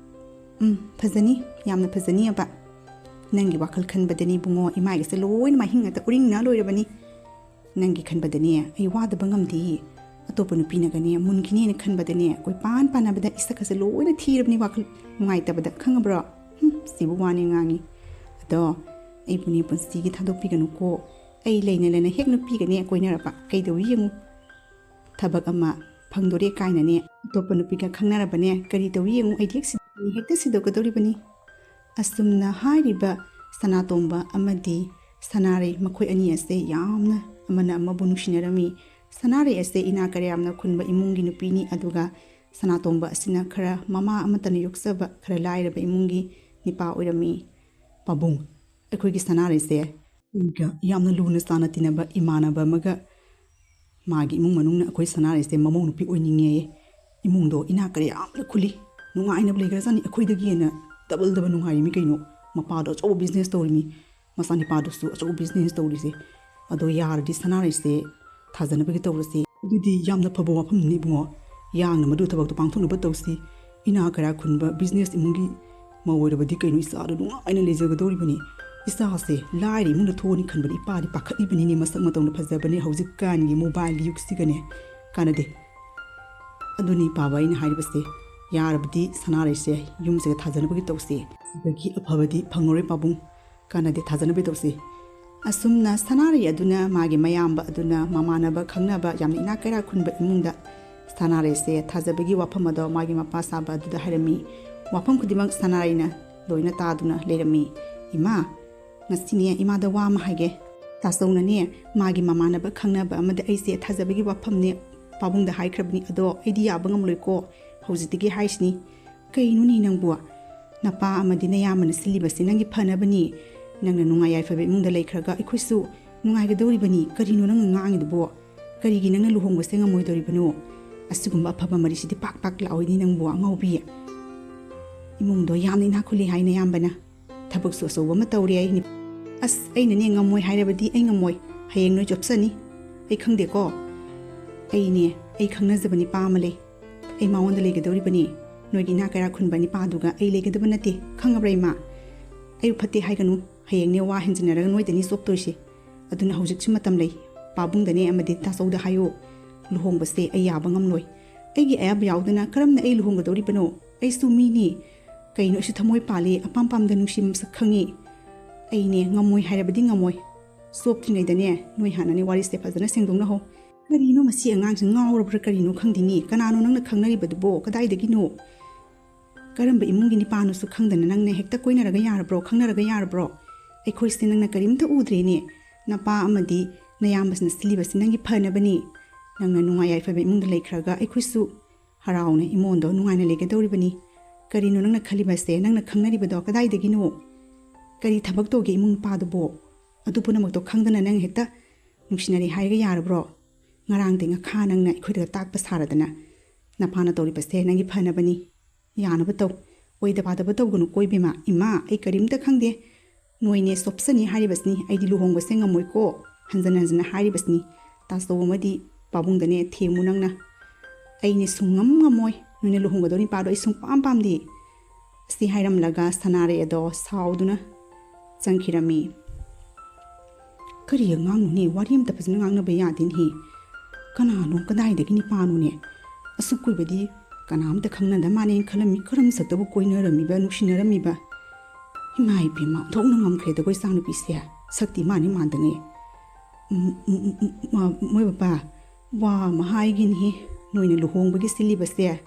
ꯎꯝ, ꯐꯖꯅꯤ, ꯌꯥꯝꯅ ꯐꯖꯅꯤ ꯑꯕ꯫ ꯅꯪꯒꯤ ꯋꯥꯈꯜ ꯈꯟꯕꯗꯅꯤ ꯏꯕꯨꯡꯉꯣ, ꯏꯃꯥꯏꯒꯁꯦ ꯂꯣꯏꯅ ꯃꯥꯏꯍꯤꯡ ꯉꯥꯛꯇ ꯎꯔꯤꯡꯅ ꯂꯣꯏꯔꯕꯅꯤ꯫ ꯅꯪꯒꯤ ꯈꯟꯕꯗꯅꯦ ꯑꯩ ꯋꯥꯗꯕ ꯉꯝꯗꯦ꯫ ꯑꯇꯣꯞꯄ ꯅꯨꯄꯤꯅꯒꯅꯦ ꯃꯨꯟꯈꯤꯅꯦꯅ ꯈꯟꯕꯗꯅꯦ ꯀꯣꯏꯄꯥꯟ ꯄꯥꯟꯅꯕꯗ ꯏꯁꯛꯀꯁꯦ ꯂꯣꯏꯅ ꯊꯤꯔꯕꯅꯤ ꯋꯥꯈꯜ ꯅꯨꯡꯉꯥꯏꯇꯕꯗ, ꯈꯪꯉꯕ꯭ꯔꯣ? ꯍꯨꯝ, ꯁꯤꯕꯨ ꯋꯥꯅꯦ ꯉꯥꯡꯉꯤ꯫ ꯑꯗꯣ ꯑꯩꯕꯨꯅꯦ ꯄꯨꯟꯁꯤꯒꯤ ꯊꯥꯗꯣꯛꯄꯤꯒꯅꯨꯀꯣ꯫ ꯑꯩ ꯂꯩꯅ ꯂꯩꯅ ꯍꯦꯛ ꯅꯨꯄꯤꯒꯅꯦ ꯀꯣꯏꯅꯔꯛꯄ ꯀꯩꯗꯧꯏ ꯌꯦꯡꯉꯨ꯫ ꯊꯕꯛ ꯑꯃ ꯐꯪꯗꯣꯔꯦ ꯀꯥꯏꯅꯅꯦ ꯑꯇꯣꯞꯄ ꯅꯨꯄꯤꯒ ꯈꯪꯅꯔꯕꯅꯦ, ꯀꯔꯤ ꯇꯧꯏ ꯌꯦꯡꯉꯨ, ꯑꯩꯗꯤ ꯍꯦꯛ ꯁꯤꯗꯣꯛꯀꯅꯤ, ꯍꯦꯛꯇ ꯁꯤꯗꯣꯛꯀꯗꯧꯔꯤꯕꯅꯤ꯫ ꯑꯁꯨꯝꯅ ꯍꯥꯏꯔꯤꯕ ꯁꯅꯥꯇꯣꯝꯕ ꯑꯃꯗꯤ ꯁꯅꯥꯔꯩ ꯃꯈꯣꯏ ꯑꯅꯤ ꯑꯁꯦ ꯌꯥꯝꯅ ꯑꯃꯅ ꯑꯃꯕꯨ ꯅꯨꯡꯁꯤꯅꯔꯝꯃꯤ꯫ ꯁꯅꯥꯔꯩ ꯑꯁꯦ ꯏꯅꯥꯛ ꯀꯌꯥ ꯌꯥꯝꯅ ꯈꯨꯟꯕ ꯏꯃꯨꯡꯒꯤ ꯅꯨꯄꯤꯅꯤ, ꯑꯗꯨꯒ ꯁꯅꯥꯇꯣꯝꯕ ꯑꯁꯤꯅ ꯈꯔ ꯃꯃꯥ ꯑꯃꯠꯇꯅ ꯌꯣꯛꯆꯕ ꯈꯔ ꯂꯥꯏꯔꯕ ꯏꯃꯨꯡꯒꯤ ꯅꯤꯄꯥ ꯑꯣꯏꯔꯝꯃꯤ꯫ ꯄꯥꯕꯨꯡ, ꯑꯩꯈꯣꯏꯒꯤ ꯁꯅꯥꯔꯩꯁꯦ ꯑꯩꯒ ꯌꯥꯝꯅ ꯂꯨꯅ ꯆꯥꯟꯅ ꯇꯤꯟꯅꯕ ꯏꯃꯥꯟꯅꯕ ꯑꯃꯒ ꯃꯥꯒꯤ ꯏꯃꯨꯡ ꯃꯅꯨꯡꯅ ꯑꯩꯈꯣꯏ ꯁꯅꯥꯔꯩꯁꯦ ꯃꯃꯧ ꯅꯨꯄꯤ ꯑꯣꯏꯅꯤꯡꯉꯦ꯫ ꯏꯃꯨꯡꯗꯣ ꯏꯅꯥꯛ ꯀꯩꯔꯥꯛ ꯌꯥꯝꯅ ꯈꯨꯜꯂꯤ, ꯅꯨꯡꯉꯥꯏꯅꯕ ꯂꯩꯈ꯭ꯔꯖꯥꯠꯅꯤ, ꯑꯩꯈꯣꯏꯗꯒꯤ ꯍꯦꯟꯅ ꯗꯕꯜ ꯗꯕꯜ ꯅꯨꯡꯉꯥꯏꯔꯤꯃꯤ ꯀꯩꯅꯣ꯫ ꯃꯄꯥꯗꯣ ꯑꯆꯧꯕ ꯕꯤꯖꯤꯅꯦꯁ ꯇꯧꯔꯤꯃꯤ, ꯃꯆꯥꯅꯤꯄꯥꯗꯨꯁꯨ ꯑꯆꯧꯕ ꯕꯤꯖꯤꯅꯦꯁ ꯇꯧꯔꯤꯁꯦ꯫ ꯑꯗꯣ ꯌꯥꯔꯗꯤ ꯁꯅꯥꯔꯩꯁꯦ ꯊꯥꯖꯅꯕꯒꯤ ꯇꯧꯔꯁꯤ꯫ ꯑꯗꯨꯗꯤ ꯌꯥꯝꯅ ꯐꯕ ꯋꯥꯐꯝꯅꯤ ꯏꯕꯨꯡꯉꯣ, ꯌꯥꯡꯅ ꯃꯗꯨ ꯊꯕꯛꯇꯣ ꯄꯥꯡꯊꯣꯛꯅꯕ ꯇꯧꯁꯤ꯫ ꯏꯅꯥꯛ ꯀꯩꯔꯥꯛ ꯈꯨꯟꯕ ꯕꯤꯖꯤꯅꯦꯁ ꯏꯃꯨꯡꯒꯤ ꯃꯧ ꯑꯣꯏꯔꯕꯗꯤ ꯀꯩꯅꯣ, ꯏꯆꯥꯗꯣ ꯅꯨꯡꯉꯥꯏꯅ ꯂꯩꯖꯒꯗꯧꯔꯤꯕꯅꯤ꯫ ꯏꯆꯥꯁꯦ ꯂꯥꯏꯔ ꯏꯃꯨꯡꯗ ꯊꯣꯛꯑꯅꯤ ꯈꯟꯕꯗ ꯏꯄꯥꯗꯤ ꯄꯥꯈꯠꯂꯤꯕꯅꯤꯅꯦ, ꯃꯁꯛ ꯃꯇꯧꯅ ꯐꯖꯕꯅꯦ, ꯍꯧꯖꯤꯛꯀꯥꯟꯒꯤ ꯃꯣꯕꯥꯏꯜꯒꯤ ꯌꯨꯒꯁꯤꯒꯅꯦ꯫ ꯀꯥꯟꯅꯗꯦ꯫ ꯑꯗꯨꯅꯤ ꯄꯥꯕ ꯑꯩꯅ ꯍꯥꯏꯔꯤꯕꯁꯦ, ꯌꯥꯔꯕꯗꯤ ꯁꯅꯥꯔꯩꯁꯦ ꯌꯨꯝꯁꯤꯒ ꯊꯥꯖꯅꯕꯒꯤ ꯇꯧꯁꯤ꯫ ꯁꯤꯗꯒꯤ ꯑꯐꯕꯗꯤ ꯐꯪꯉꯔꯣꯏ ꯄꯥꯕꯨꯡ, ꯀꯥꯟꯅꯗꯦ, ꯊꯥꯖꯅꯕꯒꯤ ꯇꯧꯁꯤ꯫ ꯑꯁꯨꯝꯅ ꯁꯅꯥꯔꯩ ꯑꯗꯨꯅ ꯃꯥꯒꯤ ꯃꯌꯥꯝꯕ ꯑꯗꯨꯅ ꯃꯃꯥꯟꯅꯕ ꯈꯪꯅꯕ ꯌꯥꯝꯅ ꯏꯅꯥꯛ ꯀꯩꯔꯥꯛ ꯈꯨꯟꯕ ꯏꯃꯨꯡꯗ ꯁꯅꯥꯔꯩꯁꯦ ꯊꯥꯖꯕꯒꯤ ꯋꯥꯐꯝ ꯑꯗꯣ ꯃꯥꯒꯤ ꯃꯄꯥ ꯁꯥꯕ ꯑꯗꯨꯗ ꯍꯥꯏꯔꯝꯃꯤ꯫ ꯋꯥꯐꯝ ꯈꯨꯗꯤꯡꯃꯛ ꯁꯅꯥꯔꯩꯅ ꯂꯣꯏꯅ ꯇꯥꯗꯨꯅ ꯂꯩꯔꯝꯃꯤ꯫ "ꯏꯃꯥ, ꯉꯁꯤꯅꯦ ꯏꯃꯥꯗ ꯋꯥ ꯑꯃ ꯍꯥꯏꯒꯦ꯫ ꯇꯥꯆꯧꯅꯅꯦ ꯃꯥꯒꯤ ꯃꯃꯥꯟꯅꯕ ꯈꯪꯅꯕ ꯑꯃꯗ ꯑꯩꯁꯦ ꯊꯥꯖꯕꯒꯤ ꯋꯥꯐꯝꯅꯦ ꯄꯥꯕꯨꯡꯗ ꯍꯥꯏꯈ꯭ꯔꯕꯅꯤ, ꯑꯗꯣ ꯑꯩꯗꯤ ꯌꯥꯕ ꯉꯝꯂꯣꯏꯀꯣ꯫ ꯍꯧꯖꯤꯛꯇꯒꯤ ꯍꯥꯏꯁꯤꯅꯤ꯫ ꯀꯩꯅꯣꯅꯦ ꯅꯪꯕꯨ? ꯅꯄꯥ ꯑꯃꯗꯤ ꯅꯌꯥꯝꯕꯅ ꯁꯤꯜꯂꯤꯕꯁꯤ ꯅꯪꯒꯤ ꯐꯅꯕꯅꯤ꯫ ꯅꯪꯅ ꯅꯨꯡꯉꯥꯏ ꯌꯥꯏꯐꯕ ꯏꯃꯨꯡꯗ ꯂꯩꯈ꯭ꯔꯒ ꯑꯩꯈꯣꯏꯁꯨ ꯅꯨꯡꯉꯥꯏꯒꯗꯧꯔꯤꯕꯅꯤ꯫ ꯀꯔꯤꯅꯣ ꯅꯪꯅ ꯉꯥꯡꯉꯤꯗꯨꯕꯣ? ꯀꯔꯤꯒꯤ ꯅꯪꯅ ꯂꯨꯍꯣꯡꯕꯁꯦ ꯉꯝꯃꯣꯏꯗꯧꯔꯤꯕꯅꯣ? ꯑꯁꯤꯒꯨꯝꯕ ꯑꯐꯕ ꯃꯔꯤꯁꯤꯗꯤ ꯄꯥꯛ ꯄꯥꯛ ꯂꯥꯛꯑꯣꯏꯅꯦ ꯅꯪꯕꯨ, ꯑꯉꯥꯎꯕꯤ꯫ ꯏꯃꯨꯡꯗꯣ ꯌꯥꯝꯅ ꯏꯅꯥꯛ ꯈꯨꯜꯂꯤ ꯍꯥꯏ ꯅꯌꯥꯝꯕꯅ꯫ ꯊꯕꯛꯁꯨ ꯑꯆꯧꯕ ꯑꯃ ꯇꯧꯔꯦ ꯑꯩ ꯅꯨꯄꯤ꯫ ꯑꯁ, ꯑꯩꯅꯅꯦ ꯉꯝꯃꯣꯏ ꯍꯥꯏꯔꯕꯗꯤ ꯑꯩ ꯉꯝꯃꯣꯏ꯫ ꯍꯌꯦꯡ ꯅꯣꯏ ꯆꯣꯞꯆꯅꯤ꯫ ꯑꯩ ꯈꯪꯗꯦꯀꯣ꯫ ꯑꯩꯅꯦ, ꯑꯩ ꯈꯪꯅꯖꯕ ꯅꯤꯄꯥ ꯑꯃ ꯂꯩ꯫ ꯑꯩ ꯃꯉꯣꯟꯗ ꯂꯩꯒꯗꯧꯔꯤꯕꯅꯤ꯫ ꯅꯣꯏꯒꯤ ꯏꯅꯥꯛ ꯀꯩꯔꯥꯛ ꯈꯨꯟꯕ ꯅꯤꯄꯥꯗꯨꯒ ꯑꯩ ꯂꯩꯒꯗꯕ ꯅꯠꯇꯦ꯫ ꯈꯪꯉꯕ꯭ꯔꯥ ꯏꯃꯥ? ꯑꯩꯕꯨ ꯐꯠꯇꯦ ꯍꯥꯏꯒꯅꯨ꯫ ꯍꯌꯦꯡꯅꯦ ꯋꯥ ꯍꯦꯟꯖꯤꯟꯅꯔꯒ ꯅꯣꯏꯗꯅꯤ ꯆꯣꯞꯇꯣꯏꯁꯦ꯫ ꯑꯗꯨꯅ ꯍꯧꯖꯤꯛꯁꯨ ꯃꯇꯝ ꯂꯩ꯫ ꯄꯥꯕꯨꯡꯗꯅꯦ ꯑꯃꯗꯤ ꯇꯥꯆꯧꯗ ꯍꯥꯏꯌꯣ꯫ ꯂꯨꯍꯣꯡꯕꯁꯦ ꯑꯩ ꯌꯥꯕ ꯉꯝꯂꯣꯏ꯫ ꯑꯩꯒꯤ ꯑꯌꯥꯕ ꯌꯥꯎꯗꯅ ꯀꯔꯝꯅ ꯑꯩ ꯂꯨꯍꯣꯡꯒꯗꯧꯔꯤꯕꯅꯣ? ꯑꯩꯁꯨ ꯃꯤꯅꯤ꯫ ꯀꯩꯅꯣ ꯑꯩꯁꯨ ꯊꯃꯣꯏ ꯄꯥꯜꯂꯤ, ꯑꯄꯥꯝ ꯄꯥꯝꯗ ꯅꯨꯡꯁꯤ ꯃꯁꯛ ꯈꯪꯉꯤ꯫ ꯑꯩꯅꯦ ꯉꯝꯃꯣꯏ ꯍꯥꯏꯔꯕꯗꯤ ꯉꯝꯃꯣꯏ꯫ ꯆꯣꯞꯇ꯭ꯔꯤꯉꯩꯗꯅꯦ ꯅꯣꯏ ꯍꯥꯟꯅꯅꯦ ꯋꯥꯔꯤꯁꯦ ꯐꯖꯅ ꯁꯦꯡꯗꯣꯛꯅꯍꯧ꯫ ꯀꯔꯤꯅꯣ ꯃꯁꯤ ꯑꯉꯥꯡꯁꯦ ꯉꯥꯎꯔꯕ꯭ꯔꯥ ꯀꯔꯤꯅꯣ ꯈꯪꯗꯦꯅꯦ꯫ ꯀꯅꯥꯅꯣ ꯅꯪꯅ ꯈꯪꯅꯔꯤꯕꯗꯨꯕꯣ? ꯀꯗꯥꯏꯗꯒꯤꯅꯣ? ꯀꯔꯝꯕ ꯏꯃꯨꯡꯒꯤ ꯅꯤꯄꯥꯅꯣꯁꯨ ꯈꯪꯗꯅ ꯅꯪꯅ ꯍꯦꯛꯇ ꯀꯣꯏꯅꯔꯒ ꯌꯥꯔꯕ꯭ꯔꯣ? ꯈꯪꯅꯔꯒ ꯌꯥꯔꯕ꯭ꯔꯣ? ꯑꯩꯈꯣꯏꯁꯦ ꯅꯪꯅ ꯀꯔꯤꯝꯇ ꯎꯗ꯭ꯔꯦꯅꯦ꯫ ꯅꯄꯥ ꯑꯃꯗꯤ ꯅꯌꯥꯝꯕꯁꯤꯅ ꯁꯤꯜꯂꯤꯕꯁꯤ ꯅꯪꯒꯤ ꯐꯅꯕꯅꯤ꯫ ꯅꯪꯅ ꯅꯨꯡꯉꯥꯏ ꯌꯥꯏꯐꯕ ꯏꯃꯨꯡꯗ ꯂꯩꯈ꯭ꯔꯒ ꯑꯩꯈꯣꯏꯁꯨ ꯍꯔꯥꯎꯅ ꯏꯃꯣꯟꯗꯣ ꯅꯨꯡꯉꯥꯏꯅ ꯂꯩꯒꯗꯧꯔꯤꯕꯅꯤ꯫ ꯀꯔꯤꯅꯣ ꯅꯪꯅ ꯈꯜꯂꯤꯕꯁꯦ? ꯅꯪꯅ ꯈꯪꯅꯔꯤꯕꯗꯣ ꯀꯗꯥꯏꯗꯒꯤꯅꯣ? ꯀꯔꯤ ꯊꯕꯛ ꯇꯧꯒꯦ ꯏꯃꯨꯡ ꯅꯨꯄꯥꯗꯨꯕꯣ? ꯑꯗꯨ ꯄꯨꯝꯅꯃꯛꯇꯣ ꯈꯪꯗꯅ ꯅꯪ ꯍꯦꯛꯇ ꯅꯨꯡꯁꯤꯅꯔꯦ ꯍꯥꯏꯔꯒ ꯌꯥꯔꯕ꯭ꯔꯣ? ꯉꯔꯥꯡꯗꯩ ꯉꯈꯥ ꯅꯪꯅ ꯑꯩꯈꯣꯏꯗꯒ ꯇꯥꯛꯄ ꯁꯥꯔꯗꯅ꯫ ꯅꯄꯥꯅ ꯇꯧꯔꯤꯕꯁꯦ ꯅꯪꯒꯤ ꯐꯅꯕꯅꯤ꯫ ꯌꯥꯅꯕ ꯇꯧ꯫ ꯑꯣꯏꯗ ꯄꯥꯗꯕ ꯇꯧꯒꯅꯨꯀꯣ ꯏꯕꯦꯝꯃ꯫ ꯏꯃꯥ, ꯑꯩ ꯀꯔꯤꯝꯇ ꯈꯪꯗꯦ꯫ ꯅꯣꯏꯅꯦ ꯆꯣꯞꯁꯅꯤ ꯍꯥꯏꯔꯤꯕꯁꯤꯅꯤ꯫ ꯑꯩꯗꯤ ꯂꯨꯍꯣꯡꯕꯁꯦ ꯉꯝꯃꯣꯏꯀꯣ꯫ ꯍꯟꯖꯟ ꯍꯟꯖꯟꯅ ꯍꯥꯏꯔꯤꯕꯁꯤꯅꯤ꯫ ꯇꯥꯆꯧ ꯑꯃꯗꯤ ꯄꯥꯕꯨꯡꯗꯅꯦ ꯊꯦꯝꯃꯨ ꯅꯪꯅ꯫ ꯑꯩꯅꯦ ꯁꯨꯡꯉꯝ ꯉꯝꯃꯣꯏ꯫ ꯅꯣꯏꯅ ꯂꯨꯍꯣꯡꯒꯗꯧꯔꯤ ꯅꯨꯄꯥꯗꯣ ꯑꯩ ꯁꯨꯡꯄꯥꯝ ꯄꯥꯝꯗꯦ꯫ ꯑꯁꯤ ꯍꯥꯏꯔꯝꯂꯒ ꯁꯅꯥꯔꯩ ꯑꯗꯣ ꯁꯥꯎꯗꯨꯅ ꯆꯪꯈꯤꯔꯝꯃꯤ꯫ ꯀꯔꯤ ꯑꯉꯥꯡꯅꯣꯅꯦ? ꯋꯥꯔꯤ ꯑꯝꯇ ꯐꯖꯅ ꯉꯥꯡꯅꯕ ꯌꯥꯗꯦꯅꯦꯍꯦ꯫ ꯀꯅꯥꯅꯣ? ꯀꯗꯥꯏꯗꯒꯤ ꯅꯨꯄꯥꯅꯣꯅꯦ? ꯑꯁꯨꯛ ꯀꯨꯏꯕꯗꯤ ꯀꯅꯥꯝꯇ ꯈꯪꯅꯗ ꯃꯥꯜꯂꯦꯅ ꯈꯜꯂꯝꯃꯤ꯫ ꯀꯔꯝ ꯁꯛꯇꯕꯨ ꯀꯣꯏꯅꯔꯝꯃꯤꯕ, ꯅꯨꯡꯁꯤꯅꯔꯝꯃꯤꯕ? ꯏꯃꯥ ꯏꯕꯦꯝꯃ, ꯑꯣꯟꯊꯣꯛꯅ ꯉꯝꯈ꯭ꯔꯦꯗꯀꯣ ꯏꯆꯥꯅꯨꯄꯤꯁꯦ꯫ ꯁꯛꯇꯤ ꯃꯥꯅꯤ ꯃꯥꯟꯗꯉꯩ꯫ ꯎꯝ, ꯎꯝ, ꯎꯝ, ꯎꯝ, ꯃ-, ꯃꯣꯏ ꯕꯕꯥ, ꯋꯥ ꯑꯃ ꯍꯥꯏꯒꯦꯅꯦꯍꯦ꯫ ꯅꯣꯏꯅ ꯂꯨꯍꯣꯡꯕꯒꯤ ꯁꯤꯜꯂꯤꯕꯁꯦ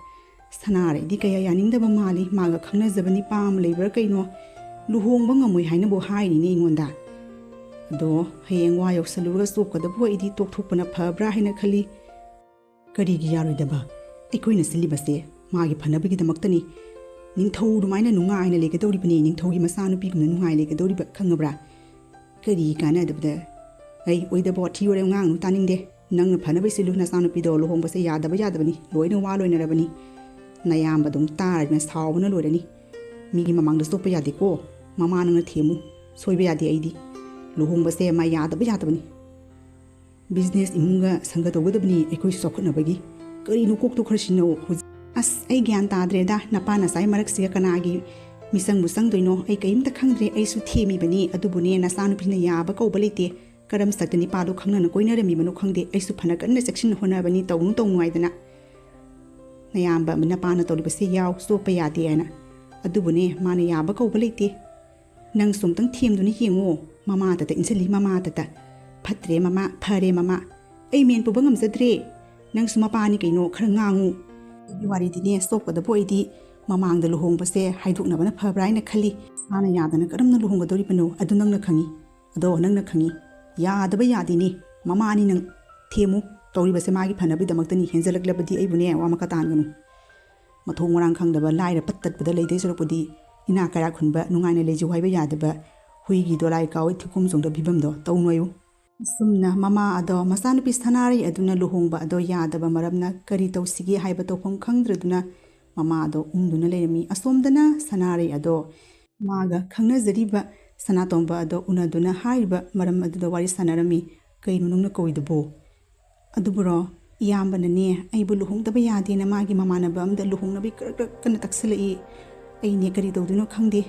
ꯁꯅꯥꯔꯩꯗꯤ ꯀꯌꯥ ꯌꯥꯅꯤꯡꯗꯕ ꯃꯥꯜꯂꯤ꯫ ꯃꯥꯒ ꯈꯪꯅꯖꯕ ꯅꯨꯄꯥ ꯑꯃ ꯂꯩꯕ꯭ꯔꯥ ꯀꯩꯅꯣ? ꯂꯨꯍꯣꯡꯕ ꯉꯝꯃꯣꯏ ꯍꯥꯏꯅꯕꯨ ꯍꯥꯏꯔꯤꯅꯦ ꯑꯩꯉꯣꯟꯗ꯫ ꯑꯗꯣ ꯍꯌꯦꯡ ꯋꯥ ꯌꯧꯁꯜꯂꯨꯔꯒ ꯆꯣꯞꯀꯗꯕ ꯑꯣꯏꯗꯤ ꯇꯣꯛꯊꯣꯛꯄꯅ ꯐꯕ꯭ꯔꯥ ꯍꯥꯏꯅ ꯈꯜꯂꯤ꯫ ꯀꯔꯤꯒꯤ ꯌꯥꯔꯣꯏꯗꯕ? ꯑꯩꯈꯣꯏꯅ ꯁꯤꯜꯂꯤꯕꯁꯦ ꯃꯥꯒꯤ ꯐꯅꯕꯒꯤꯗꯃꯛꯇꯅꯤ꯫ ꯅꯤꯡꯊꯧ ꯑꯗꯨꯃꯥꯏꯅ ꯅꯨꯡꯉꯥꯏꯅ ꯂꯩꯒꯗꯧꯔꯤꯕꯅꯤ, ꯅꯤꯡꯊꯧꯒꯤ ꯃꯆꯥꯅꯨꯄꯤꯒꯨꯝꯅ ꯅꯨꯡꯉꯥꯏ ꯂꯩꯒꯗꯧꯔꯤꯕ, ꯈꯪꯉꯕ꯭ꯔꯥ? ꯀꯔꯤ ꯀꯥꯟꯅꯗꯕꯗ? ꯑꯩ ꯑꯣꯏꯗꯕ ꯋꯥꯊꯤ ꯋꯥꯔꯦꯝ ꯉꯥꯡꯅꯨ, ꯇꯥꯅꯤꯡꯗꯦ꯫ ꯅꯪꯅ ꯐꯅꯕ ꯁꯤꯜꯂꯨ, ꯅꯆꯥꯅꯨꯄꯤꯗꯣ ꯂꯨꯍꯣꯡꯕꯁꯦ ꯌꯥꯗꯕ ꯌꯥꯗꯕꯅꯤ, ꯂꯣꯏꯅ ꯋꯥ ꯂꯣꯏꯅꯔꯕꯅꯤ꯫ ꯅꯌꯥꯝꯕ ꯑꯗꯨꯝ ꯇꯥꯔꯗꯅ ꯁꯥꯎꯕꯅ ꯂꯣꯏꯔꯅꯤ꯫ ꯃꯤꯒꯤ ꯃꯃꯥꯡꯗ ꯆꯣꯞꯄ ꯌꯥꯗꯦꯀꯣ꯫ ꯃꯃꯥ ꯅꯪꯅ ꯊꯦꯝꯃꯨ, ꯁꯣꯏꯕ ꯌꯥꯗꯦ ꯑꯩꯗꯤ꯫ ꯂꯨꯍꯣꯡꯕꯁꯦ ꯃꯥ ꯌꯥꯗꯕ ꯌꯥꯗꯕꯅꯤ꯫ ꯕꯤꯖꯤꯅꯦꯁ ꯏꯃꯨꯡꯒ ꯁꯪꯒ ꯇꯧꯒꯗꯕꯅꯤ ꯑꯩꯈꯣꯏꯁꯨ ꯆꯥꯎꯈꯠꯅꯕꯒꯤ꯫ ꯀꯔꯤꯅꯣ ꯀꯣꯛꯇꯣ ꯈꯔ ꯁꯤꯟꯅꯧ ꯍꯧꯖꯤꯛ꯫ ꯑꯁ, ꯑꯩ ꯒ꯭ꯌꯥꯟ ꯇꯥꯗ꯭ꯔꯦꯗ, ꯅꯄꯥ ꯅꯆꯥꯏ ꯃꯔꯛꯁꯤꯒ ꯀꯅꯥꯒꯤ ꯃꯤꯆꯪꯕꯨ ꯆꯪꯗꯣꯏꯅꯣ? ꯑꯩ ꯀꯔꯤꯝꯇ ꯈꯪꯗ꯭ꯔꯦ, ꯑꯩꯁꯨ ꯊꯦꯝꯃꯤꯕꯅꯤ꯫ ꯑꯗꯨꯕꯨꯅꯦ, ꯅꯆꯥꯅꯨꯄꯤꯅ ꯌꯥꯕ ꯀꯧꯕ ꯂꯩꯇꯦ꯫ ꯀꯔꯝ ꯁꯛꯇ ꯅꯤꯄꯥꯗꯣ ꯈꯪꯅꯅ ꯀꯣꯏꯅꯔꯝꯃꯤꯕꯅꯣ ꯈꯪꯗꯦ꯫ ꯑꯩꯁꯨ ꯐꯅ ꯀꯟꯅ ꯆꯦꯛꯁꯤꯟꯅ ꯍꯣꯠꯅꯕꯅꯤ, ꯇꯧꯅꯨ ꯇꯧꯅꯨ ꯍꯥꯏꯗꯅ꯫ ꯅꯌꯥꯝꯕ ꯅꯄꯥꯅ ꯇꯧꯔꯤꯕꯁꯤ ꯌꯥꯎ, ꯆꯣꯞꯄ ꯌꯥꯗꯦ ꯍꯥꯏꯅ꯫ ꯑꯗꯨꯕꯨꯅꯦ, ꯃꯥꯅ ꯌꯥꯕ ꯀꯧꯕ ꯂꯩꯇꯦ꯫ ꯅꯪꯁꯨ ꯑꯝꯇꯪ ꯊꯦꯝꯗꯨꯅ ꯌꯦꯡꯉꯣ꯫ ꯃꯃꯥ ꯇꯇ ꯏꯟꯁꯤꯜꯂꯤ, ꯃꯃꯥ ꯇꯇ꯫ ꯐꯠꯇ꯭ꯔꯦ ꯃꯃꯥ, ꯐꯔꯦ ꯃꯃꯥ꯫ ꯑꯩ ꯃꯦꯟ ꯄꯨꯕ ꯉꯝꯖꯗ꯭ꯔꯦ꯫ ꯅꯪꯁꯨ ꯃꯄꯥꯅꯤ ꯀꯩꯅꯣ, ꯈꯔ ꯉꯥꯡꯉꯨ꯫ ꯑꯩꯒꯤ ꯋꯥꯔꯤꯗꯤꯅꯦ, ꯆꯣꯞꯀꯗꯕ ꯑꯣꯏꯗꯤ ꯃꯃꯥꯡꯗ ꯂꯨꯍꯣꯡꯕꯁꯦ ꯍꯥꯏꯗꯣꯛꯅꯕꯅ ꯐꯕ꯭ꯔꯥ ꯍꯥꯏꯅ ꯈꯜꯂꯤ꯫ ꯃꯥꯅ ꯌꯥꯗꯅ ꯀꯔꯝꯅ ꯂꯨꯍꯣꯡꯒꯗꯧꯔꯤꯕꯅꯣ? ꯑꯗꯨ ꯅꯪꯅ ꯈꯪꯉꯤ꯫ ꯑꯗꯣ ꯅꯪꯅ ꯈꯪꯉꯤ꯫ ꯌꯥꯗꯕ ꯌꯥꯗꯦꯅꯦ꯫ ꯃꯃꯥꯅꯤ ꯅꯪ꯫ ꯊꯦꯝꯃꯨ꯫ ꯇꯧꯔꯤꯕꯁꯦ ꯃꯥꯒꯤ ꯐꯅꯕꯒꯤꯗꯃꯛꯇꯅꯤ꯫ ꯍꯦꯟꯖꯜꯂꯛꯂꯕꯗꯤ ꯑꯩꯕꯨꯅꯦ, ꯋꯥ ꯃꯈꯥ ꯇꯥꯍꯟꯒꯅꯨ꯫ ꯃꯊꯣꯡ ꯃꯔꯥꯡ ꯈꯪꯗꯕ, ꯂꯥꯏꯔ ꯄꯠ ꯇꯠꯄꯗ ꯂꯩꯗꯣꯏ ꯁꯔꯨꯛꯄꯨꯗꯤ, ꯏꯅꯥꯛ ꯀꯩꯔꯥꯛ ꯈꯨꯟꯕ, ꯅꯨꯡꯉꯥꯏꯅ ꯂꯩꯖꯧ ꯍꯥꯏꯕ ꯌꯥꯗꯕ, ꯍꯨꯏꯒꯤ ꯗꯣꯂꯥꯏ ꯀꯥꯎꯏ ꯊꯤꯈꯨꯝ ꯆꯣꯡꯗ ꯐꯤꯕꯝꯗꯣ ꯇꯧꯅꯣꯌꯨ꯫ ꯑꯁꯨꯝꯅ ꯃꯃꯥ ꯑꯗꯣ, ꯃꯆꯥꯅꯨꯄꯤ ꯁꯅꯥꯔꯩ ꯑꯗꯨꯅ ꯂꯨꯍꯣꯡꯕ ꯑꯗꯣ ꯌꯥꯗꯕ ꯃꯔꯝꯅ ꯀꯔꯤ ꯇꯧꯁꯤꯒꯦ ꯍꯥꯏꯕ ꯇꯧꯐꯝ ꯈꯪꯗ꯭ꯔꯗꯨꯅ ꯃꯃꯥ ꯑꯗꯣ ꯎꯪꯗꯨꯅ ꯂꯩꯔꯝꯃꯤ꯫ ꯑꯁꯣꯝꯗꯅ ꯁꯅꯥꯔꯩ ꯑꯗꯣ ꯃꯥꯒ ꯈꯪꯅꯖꯔꯤꯕ ꯁꯅꯥꯇꯣꯝꯕ ꯑꯗꯣ ꯎꯅꯗꯨꯅ ꯍꯥꯏꯔꯤꯕ ꯃꯔꯝ ꯑꯗꯨꯗ ꯋꯥꯔꯤ ꯁꯥꯟꯅꯔꯝꯃꯤ꯫ "ꯀꯩꯅꯣ ꯅꯪꯅ ꯀꯧꯏꯗꯨꯕꯨ?" "ꯑꯗꯨꯕꯨꯔꯣ, ꯏꯌꯥꯝꯕꯅꯅꯦ ꯑꯩꯕꯨ ꯂꯨꯍꯣꯡꯗꯕ ꯌꯥꯗꯦꯅ ꯃꯥꯒꯤ ꯃꯃꯥꯟꯅꯕ ꯑꯝꯗ ꯂꯨꯍꯣꯡꯅꯕꯤ ꯀꯔꯛ ꯀꯔꯛ ꯀꯟꯅ ꯇꯛꯁꯤꯜꯂꯛꯏ꯫ ꯑꯩꯅꯦ ꯀꯔꯤ ꯇꯧꯗꯣꯏꯅꯣ ꯈꯪꯗꯦ꯫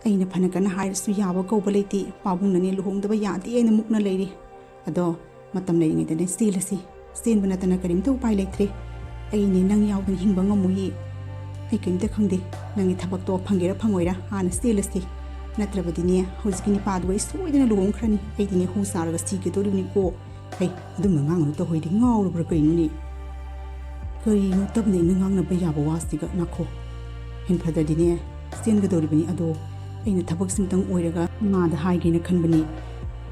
ꯑꯩꯅ ꯐꯅ ꯀꯟꯅ ꯍꯥꯏꯔꯁꯨ ꯌꯥꯕ ꯀꯧꯕ ꯂꯩꯇꯦ꯫ ꯄꯥꯕꯨꯡꯅꯅꯦ ꯂꯨꯍꯣꯡꯗꯕ ꯌꯥꯗꯦ ꯍꯥꯏꯅ ꯃꯨꯛꯅ ꯂꯩꯔꯤ꯫ ꯑꯗꯣ ꯃꯇꯝ ꯂꯩꯔꯤꯉꯩꯗꯅꯦ ꯆꯦꯜꯂꯁꯤ꯫ ꯆꯦꯟꯕ ꯅꯠꯇꯅ ꯀꯔꯤꯝꯇ ꯎꯄꯥꯏ ꯂꯩꯇ꯭ꯔꯦ꯫ ꯑꯩꯅꯦ ꯅꯪ ꯌꯥꯎꯗꯅ ꯍꯤꯡꯕ ꯉꯝꯃꯣꯏꯌꯦ꯫ ꯑꯩ ꯀꯔꯤꯝꯇ ꯈꯪꯗꯦ꯫ ꯅꯪꯒꯤ ꯊꯕꯛꯇꯣ ꯐꯪꯒꯦꯔꯥ ꯐꯪꯉꯣꯏꯔꯥ ꯍꯥꯟꯅ ꯆꯦꯜꯂꯁꯤ꯫ ꯅꯠꯇ꯭ꯔꯕꯗꯤꯅꯦ ꯍꯧꯖꯤꯛꯀꯤ ꯅꯤꯄꯥꯗꯨꯒ ꯑꯩ ꯁꯣꯏꯗꯅ ꯂꯨꯍꯣꯡꯈ꯭ꯔꯅꯤ꯫ ꯑꯩꯗꯤꯅꯦ ꯍꯨ ꯆꯥꯔꯒ ꯁꯤꯒꯗꯧꯔꯤꯕꯅꯤꯀꯣ꯫" "ꯍꯩ, ꯑꯗꯨꯝꯕ ꯉꯥꯡꯒꯅꯨ ꯇꯧꯍꯣꯏꯗꯤ, ꯉꯥꯎꯔꯕ꯭ꯔꯥ ꯀꯩꯅꯣꯅꯦ? ꯀꯔꯤꯅꯣ ꯇꯞꯅ ꯏꯪꯅ ꯉꯥꯡꯅꯕ ꯌꯥꯕ ꯋꯥꯁꯤꯒ? ꯅꯥꯈꯣ, ꯍꯦꯟꯐꯗ꯭ꯔꯗꯤꯅꯦ ꯆꯦꯟꯒꯗꯧꯔꯤꯕꯅꯤ꯫ ꯑꯗꯣ ꯑꯩꯅ ꯊꯕꯛꯁꯤꯃꯇꯪ ꯑꯣꯏꯔꯒ ꯏꯃꯥꯗ ꯍꯥꯏꯒꯦꯅ ꯈꯟꯕꯅꯤ꯫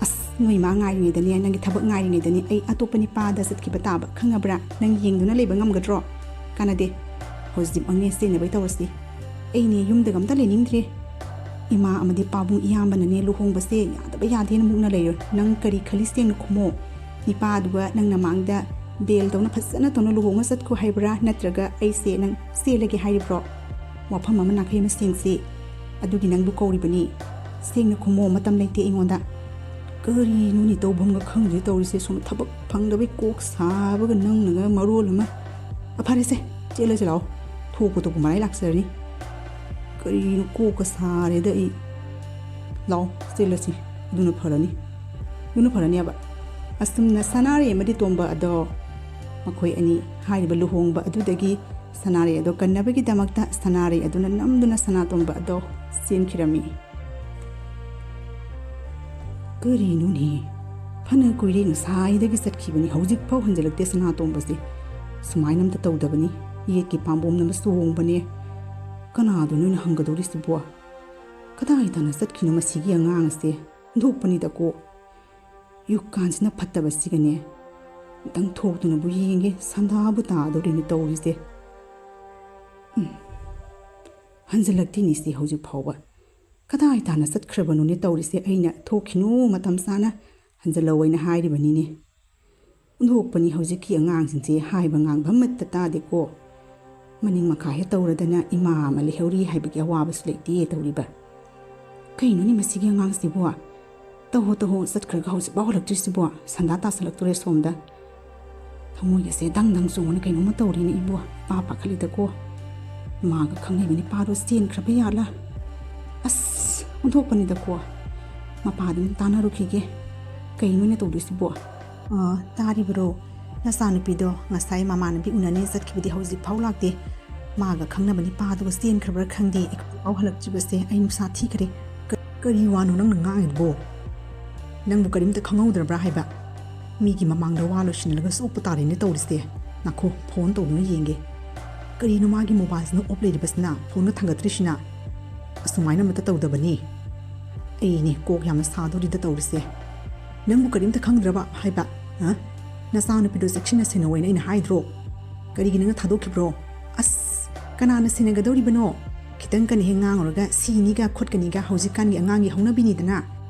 ꯑꯁ, ꯅꯣꯏ ꯏꯃꯥ ꯉꯥꯏꯔꯤꯉꯩꯗꯅꯦ, ꯅꯪꯒꯤ ꯊꯕꯛ ꯉꯥꯏꯔꯤꯉꯩꯗꯅꯦ ꯑꯩ ꯑꯇꯣꯞꯄ ꯅꯤꯄꯥꯗ ꯆꯠꯈꯤꯕ ꯇꯥꯕ, ꯈꯪꯉꯕ꯭ꯔꯥ? ꯅꯪ ꯌꯦꯡꯗꯨꯅ ꯂꯩꯕ ꯉꯝꯒꯗ꯭ꯔꯣ? ꯀꯥꯟꯅꯗꯦ, ꯍꯧꯖꯤꯛꯃꯛꯅꯦ ꯆꯦꯟꯅꯕꯩ ꯇꯧꯔꯁꯤ꯫ ꯑꯩꯅꯦ ꯌꯨꯝꯗꯒ ꯑꯝꯇ ꯂꯩꯅꯤꯡꯗ꯭ꯔꯦ꯫ ꯏꯃꯥ ꯑꯃꯗꯤ ꯄꯥꯕꯨꯡ ꯏꯌꯥꯝꯕꯅꯅꯦ ꯂꯨꯍꯣꯡꯕꯁꯦ ꯌꯥꯗꯕ ꯌꯥꯗꯦꯅ ꯃꯨꯛꯅ ꯂꯩꯔꯣꯏ꯫ ꯅꯪ ꯀꯔꯤ ꯈꯜꯂꯤ ꯁꯦꯡꯅ ꯈꯨꯝꯃꯣ꯫ ꯅꯤꯄꯥꯗꯨꯒ ꯅꯪ ꯅꯃꯥꯡꯗ ꯕꯦꯜ ꯇꯧꯅ ꯐꯖꯅ ꯇꯧꯅ ꯂꯨꯍꯣꯡꯉ ꯆꯠꯈꯣ ꯍꯥꯏꯕ꯭ꯔꯥ, ꯅꯠꯇ꯭ꯔꯒ ꯑꯩꯁꯦ ꯅꯪ ꯆꯦꯜꯂꯒꯦ ꯍꯥꯏꯔꯤꯕ꯭ꯔꯣ? ꯋꯥꯐꯝ ꯑꯃ ꯅꯥꯈꯩ ꯑꯃ ꯁꯦꯡꯁꯤ꯫ ꯑꯗꯨꯒꯤ ꯅꯪꯕꯨ ꯀꯧꯔꯤꯕꯅꯤ꯫ ꯁꯦꯡꯅ ꯈꯨꯝꯃꯣ, ꯃꯇꯝ ꯂꯩꯇꯦ ꯑꯩꯉꯣꯟꯗ꯫ ꯀꯔꯤꯅꯣꯅꯦ ꯇꯧꯐꯝꯒ ꯈꯪꯗ꯭ꯔꯦ ꯇꯧꯔꯤꯁꯦ꯫ ꯁꯣꯝꯗ ꯊꯕꯛ ꯐꯪꯗꯕꯩ ꯀꯣꯛ ꯁꯥꯕꯒ ꯅꯪꯅꯒ ꯃꯔꯣꯜ ꯑꯃ꯫ ꯑ, ꯐꯔꯦꯁꯦ, ꯆꯦꯜꯂꯁꯤ ꯂꯥꯛꯑꯣ꯫ ꯊꯣꯛꯄ ꯊꯣꯛꯄ ꯃꯔꯥꯏ ꯂꯥꯛꯆꯔꯅꯤ꯫ ꯀꯔꯤꯅꯣ ꯀꯣꯛꯀ ꯁꯥꯔꯦꯗ ꯑꯩ꯫ ꯂꯥꯛꯑꯣ, ꯆꯦꯜꯂꯁꯤ꯫ ꯑꯗꯨꯅ ꯐꯔꯅꯤ꯫ ꯑꯗꯨꯅ ꯐꯔꯅꯦꯕ꯫ ꯑꯁꯨꯝꯅ ꯁꯅꯥꯔꯩ ꯑꯃꯗꯤ ꯇꯣꯝꯕ ꯑꯗꯣ ꯃꯈꯣꯏ ꯑꯅꯤ ꯍꯥꯏꯔꯤꯕ ꯂꯨꯍꯣꯡꯕ ꯑꯗꯨꯗꯒꯤ ꯁꯅꯥꯔꯩ ꯑꯗꯣ ꯀꯟꯅꯕꯒꯤꯗꯃꯛꯇ ꯁꯅꯥꯔꯩ ꯑꯗꯨꯅ ꯅꯝꯗꯨꯅ ꯁꯅꯥꯇꯣꯝꯕ ꯑꯗꯣ ꯆꯦꯟꯈꯤꯔꯝꯃꯤ꯫ ꯀꯔꯤꯅꯣꯅꯦ? ꯐꯅ ꯀꯨꯏꯔꯦ ꯉꯁꯥꯏꯗꯒꯤ ꯆꯠꯈꯤꯕꯅꯤ, ꯍꯧꯖꯤꯛꯐꯥꯎ ꯍꯟꯖꯤꯜꯂꯛꯇꯦ ꯁꯅꯥꯇꯣꯝꯕꯁꯦ꯫ ꯁꯨꯃꯥꯏꯅ ꯑꯝꯇ ꯇꯧꯗꯕꯅꯤ꯫ ꯌꯦꯠꯀꯤ ꯄꯥꯝꯕꯣꯝꯅ ꯑꯃ ꯆꯣꯡꯕꯅꯦ꯫ ꯀꯅꯥꯗꯅꯣ ꯑꯩꯅ ꯍꯪꯒꯗꯧꯔꯤꯁꯤꯕꯣ? ꯀꯗꯥꯏ ꯇꯥꯅ ꯆꯠꯈꯤꯅꯣ ꯃꯁꯤꯒꯤ ꯑꯉꯥꯡ ꯑꯁꯦ? ꯍꯨꯟꯗꯣꯛꯄꯅꯤꯗꯀꯣ꯫ ꯌꯨꯛꯀꯥꯟꯁꯤꯅ ꯐꯠꯇꯕꯁꯤꯒꯅꯦ꯫ ꯑꯝꯇꯪ ꯊꯣꯛꯇꯨꯅꯕꯨ ꯌꯦꯡꯒꯦ, ꯁꯟꯗꯥꯕꯨ ꯇꯥꯗꯧꯔꯤꯅꯦ ꯇꯧꯔꯤꯁꯦ꯫ ꯍꯟꯖꯜꯂꯛꯇꯦꯅꯦ ꯁꯤ ꯍꯧꯖꯤꯛ ꯐꯥꯎꯕ꯫ ꯀꯗꯥꯏ ꯇꯥꯅ ꯆꯠꯈ꯭ꯔꯕꯅꯣꯅꯦ ꯇꯧꯔꯤꯁꯦ? ꯑꯩꯅ "ꯊꯣꯛꯈꯤꯅꯨ, ꯃꯇꯝ ꯆꯥꯅ ꯍꯟꯖꯜꯂꯧ" ꯍꯥꯏꯅ ꯍꯥꯏꯔꯤꯕꯅꯤꯅꯦ꯫ ꯑꯣꯟꯊꯣꯛꯄꯅꯤ ꯍꯧꯖꯤꯛꯀꯤ ꯑꯉꯥꯡꯁꯤꯡꯁꯦ, ꯍꯥꯏꯕ ꯉꯥꯡꯕ ꯑꯃꯠꯇ ꯇꯥꯗꯦꯀꯣ꯫ ꯃꯅꯤꯡ ꯃꯈꯥ ꯍꯦꯛ ꯇꯧꯔꯗꯅ ꯏꯃꯥ ꯑꯃ ꯂꯩꯍꯧꯔꯤ ꯍꯥꯏꯕꯒꯤ ꯑꯋꯥꯕꯁꯨ ꯂꯩꯇꯦ ꯇꯧꯔꯤꯕ꯫ ꯀꯩꯅꯣꯅꯦ ꯃꯁꯤꯒꯤ ꯑꯉꯥꯡꯁꯤꯕꯣ? ꯇꯧꯍꯣ ꯇꯧꯍꯣ, ꯆꯠꯈ꯭ꯔꯒ ꯍꯧꯖꯤꯛꯐꯥꯎ ꯍꯜꯂꯛꯇ꯭ꯔꯤꯁꯤꯕꯣ? ꯁꯟꯗꯥ ꯇꯥꯁꯜꯂꯛꯇꯣꯔꯦ ꯁꯣꯝꯗ꯫ ꯊꯃꯣꯏꯒꯁꯦ ꯗꯪ ꯗꯪ ꯆꯣꯡꯉꯅ ꯀꯩꯅꯣꯝꯃ ꯇꯧꯔꯤꯅꯦ ꯏꯕꯣ꯫ ꯄꯥ ꯄꯥꯈꯠꯂꯤꯗꯀꯣ꯫ ꯃꯥꯒ ꯈꯪꯅꯕ ꯅꯤꯄꯥꯗꯣ ꯆꯦꯟꯈ꯭ꯔꯕ ꯌꯥꯠꯂꯥ? ꯑꯁ, ꯑꯣꯟꯊꯣꯛꯄꯅꯤꯗꯀꯣ꯫ ꯃꯄꯥꯗꯨꯅ ꯇꯥꯟꯅꯔꯨꯈꯤꯒꯦ꯫ ꯀꯩꯅꯣꯅꯦ ꯇꯧꯗꯣꯏꯁꯤꯕꯣ? "ꯑ, ꯇꯥꯔꯤꯕꯔꯣ? ꯅꯆꯥꯅꯨꯄꯤꯗꯣ ꯉꯁꯥꯏ ꯃꯃꯥꯟꯅꯕꯤ ꯎꯅꯅꯤ ꯆꯠꯈꯤꯕꯗꯤ ꯍꯧꯖꯤꯛꯐꯥꯎ ꯂꯥꯛꯇꯦ꯫ ꯃꯥꯒ ꯈꯪꯅꯕ ꯅꯤꯄꯥꯗꯨꯒ ꯆꯦꯟꯈ꯭ꯔꯕ꯭ꯔꯥ ꯈꯪꯗꯦ꯫ ꯍꯧꯖꯤꯛꯐꯥꯎ ꯍꯜꯂꯛꯇ꯭ꯔꯤꯕꯁꯦ ꯑꯩ ꯅꯨꯡꯁꯥ ꯊꯤꯈ꯭ꯔꯦ꯫ ꯀ-, ꯀꯔꯤ ꯋꯥꯅꯣ ꯅꯪꯅ ꯉꯥꯡꯉꯤꯗꯨꯕꯣ? ꯅꯪꯕꯨ ꯀꯔꯤꯝꯇ ꯈꯪꯍꯧꯗ꯭ꯔꯕ꯭ꯔꯥ ꯍꯥꯏꯕ? ꯃꯤꯒꯤ ꯃꯃꯥꯡꯗ ꯋꯥ ꯂꯣꯏꯁꯤꯟꯅꯂꯒ ꯆꯣꯞꯄ ꯇꯥꯔꯦꯅꯦ ꯇꯧꯔꯤꯁꯦ꯫ ꯉꯥꯈꯣ, ꯐꯣꯟ ꯇꯧꯗꯨꯅ ꯌꯦꯡꯒꯦ꯫ ꯀꯔꯤꯅꯣ ꯃꯥꯒꯤ ꯃꯣꯕꯥꯏꯜꯁꯤꯅ ꯑꯣꯞ ꯂꯩꯔꯤꯕꯁꯤꯅ, ꯐꯣꯟꯒ ꯊꯥꯡꯒꯠꯇ꯭ꯔꯤꯁꯤꯅ? ꯑꯁꯨꯃꯥꯏꯅ ꯑꯃꯠꯇ ꯇꯧꯗꯕꯅꯤ꯫ ꯑꯩꯅꯦ ꯀꯣꯛ ꯌꯥꯝꯅ ꯁꯥꯗꯣꯔꯤꯗ ꯇꯧꯔꯤꯁꯦ꯫ ꯅꯪꯕꯨ ꯀꯔꯤꯝꯇ ꯈꯪꯗ꯭ꯔꯕ ꯍꯥꯏꯕ? ꯑ? ꯅꯆꯥꯅꯨꯄꯤꯗꯣ ꯆꯦꯛꯁꯤꯟꯅ ꯁꯦꯟꯅꯧ ꯍꯥꯏꯅ ꯑꯩꯅ ꯍꯥꯏꯗ꯭ꯔꯣ? ꯀꯔꯤꯒꯤ ꯅꯪꯅ ꯊꯥꯗꯣꯛꯈꯤꯕ꯭ꯔꯣ? ꯑꯁ, ꯀꯅꯥꯅ ꯁꯦꯟꯅꯒꯗꯧꯔꯤꯕꯅꯣ? ꯈꯤꯇꯪ ꯀꯅ ꯍꯦꯛ ꯉꯥꯡꯉꯨꯔꯒ ꯁꯤꯅꯤꯒ ꯈꯣꯠꯀꯅꯤꯒ ꯍꯧꯖꯤꯛꯀꯥꯟꯒꯤ ꯑꯉꯥꯡꯒꯤ ꯍꯧꯅꯕꯤꯅꯤꯗꯅ꯫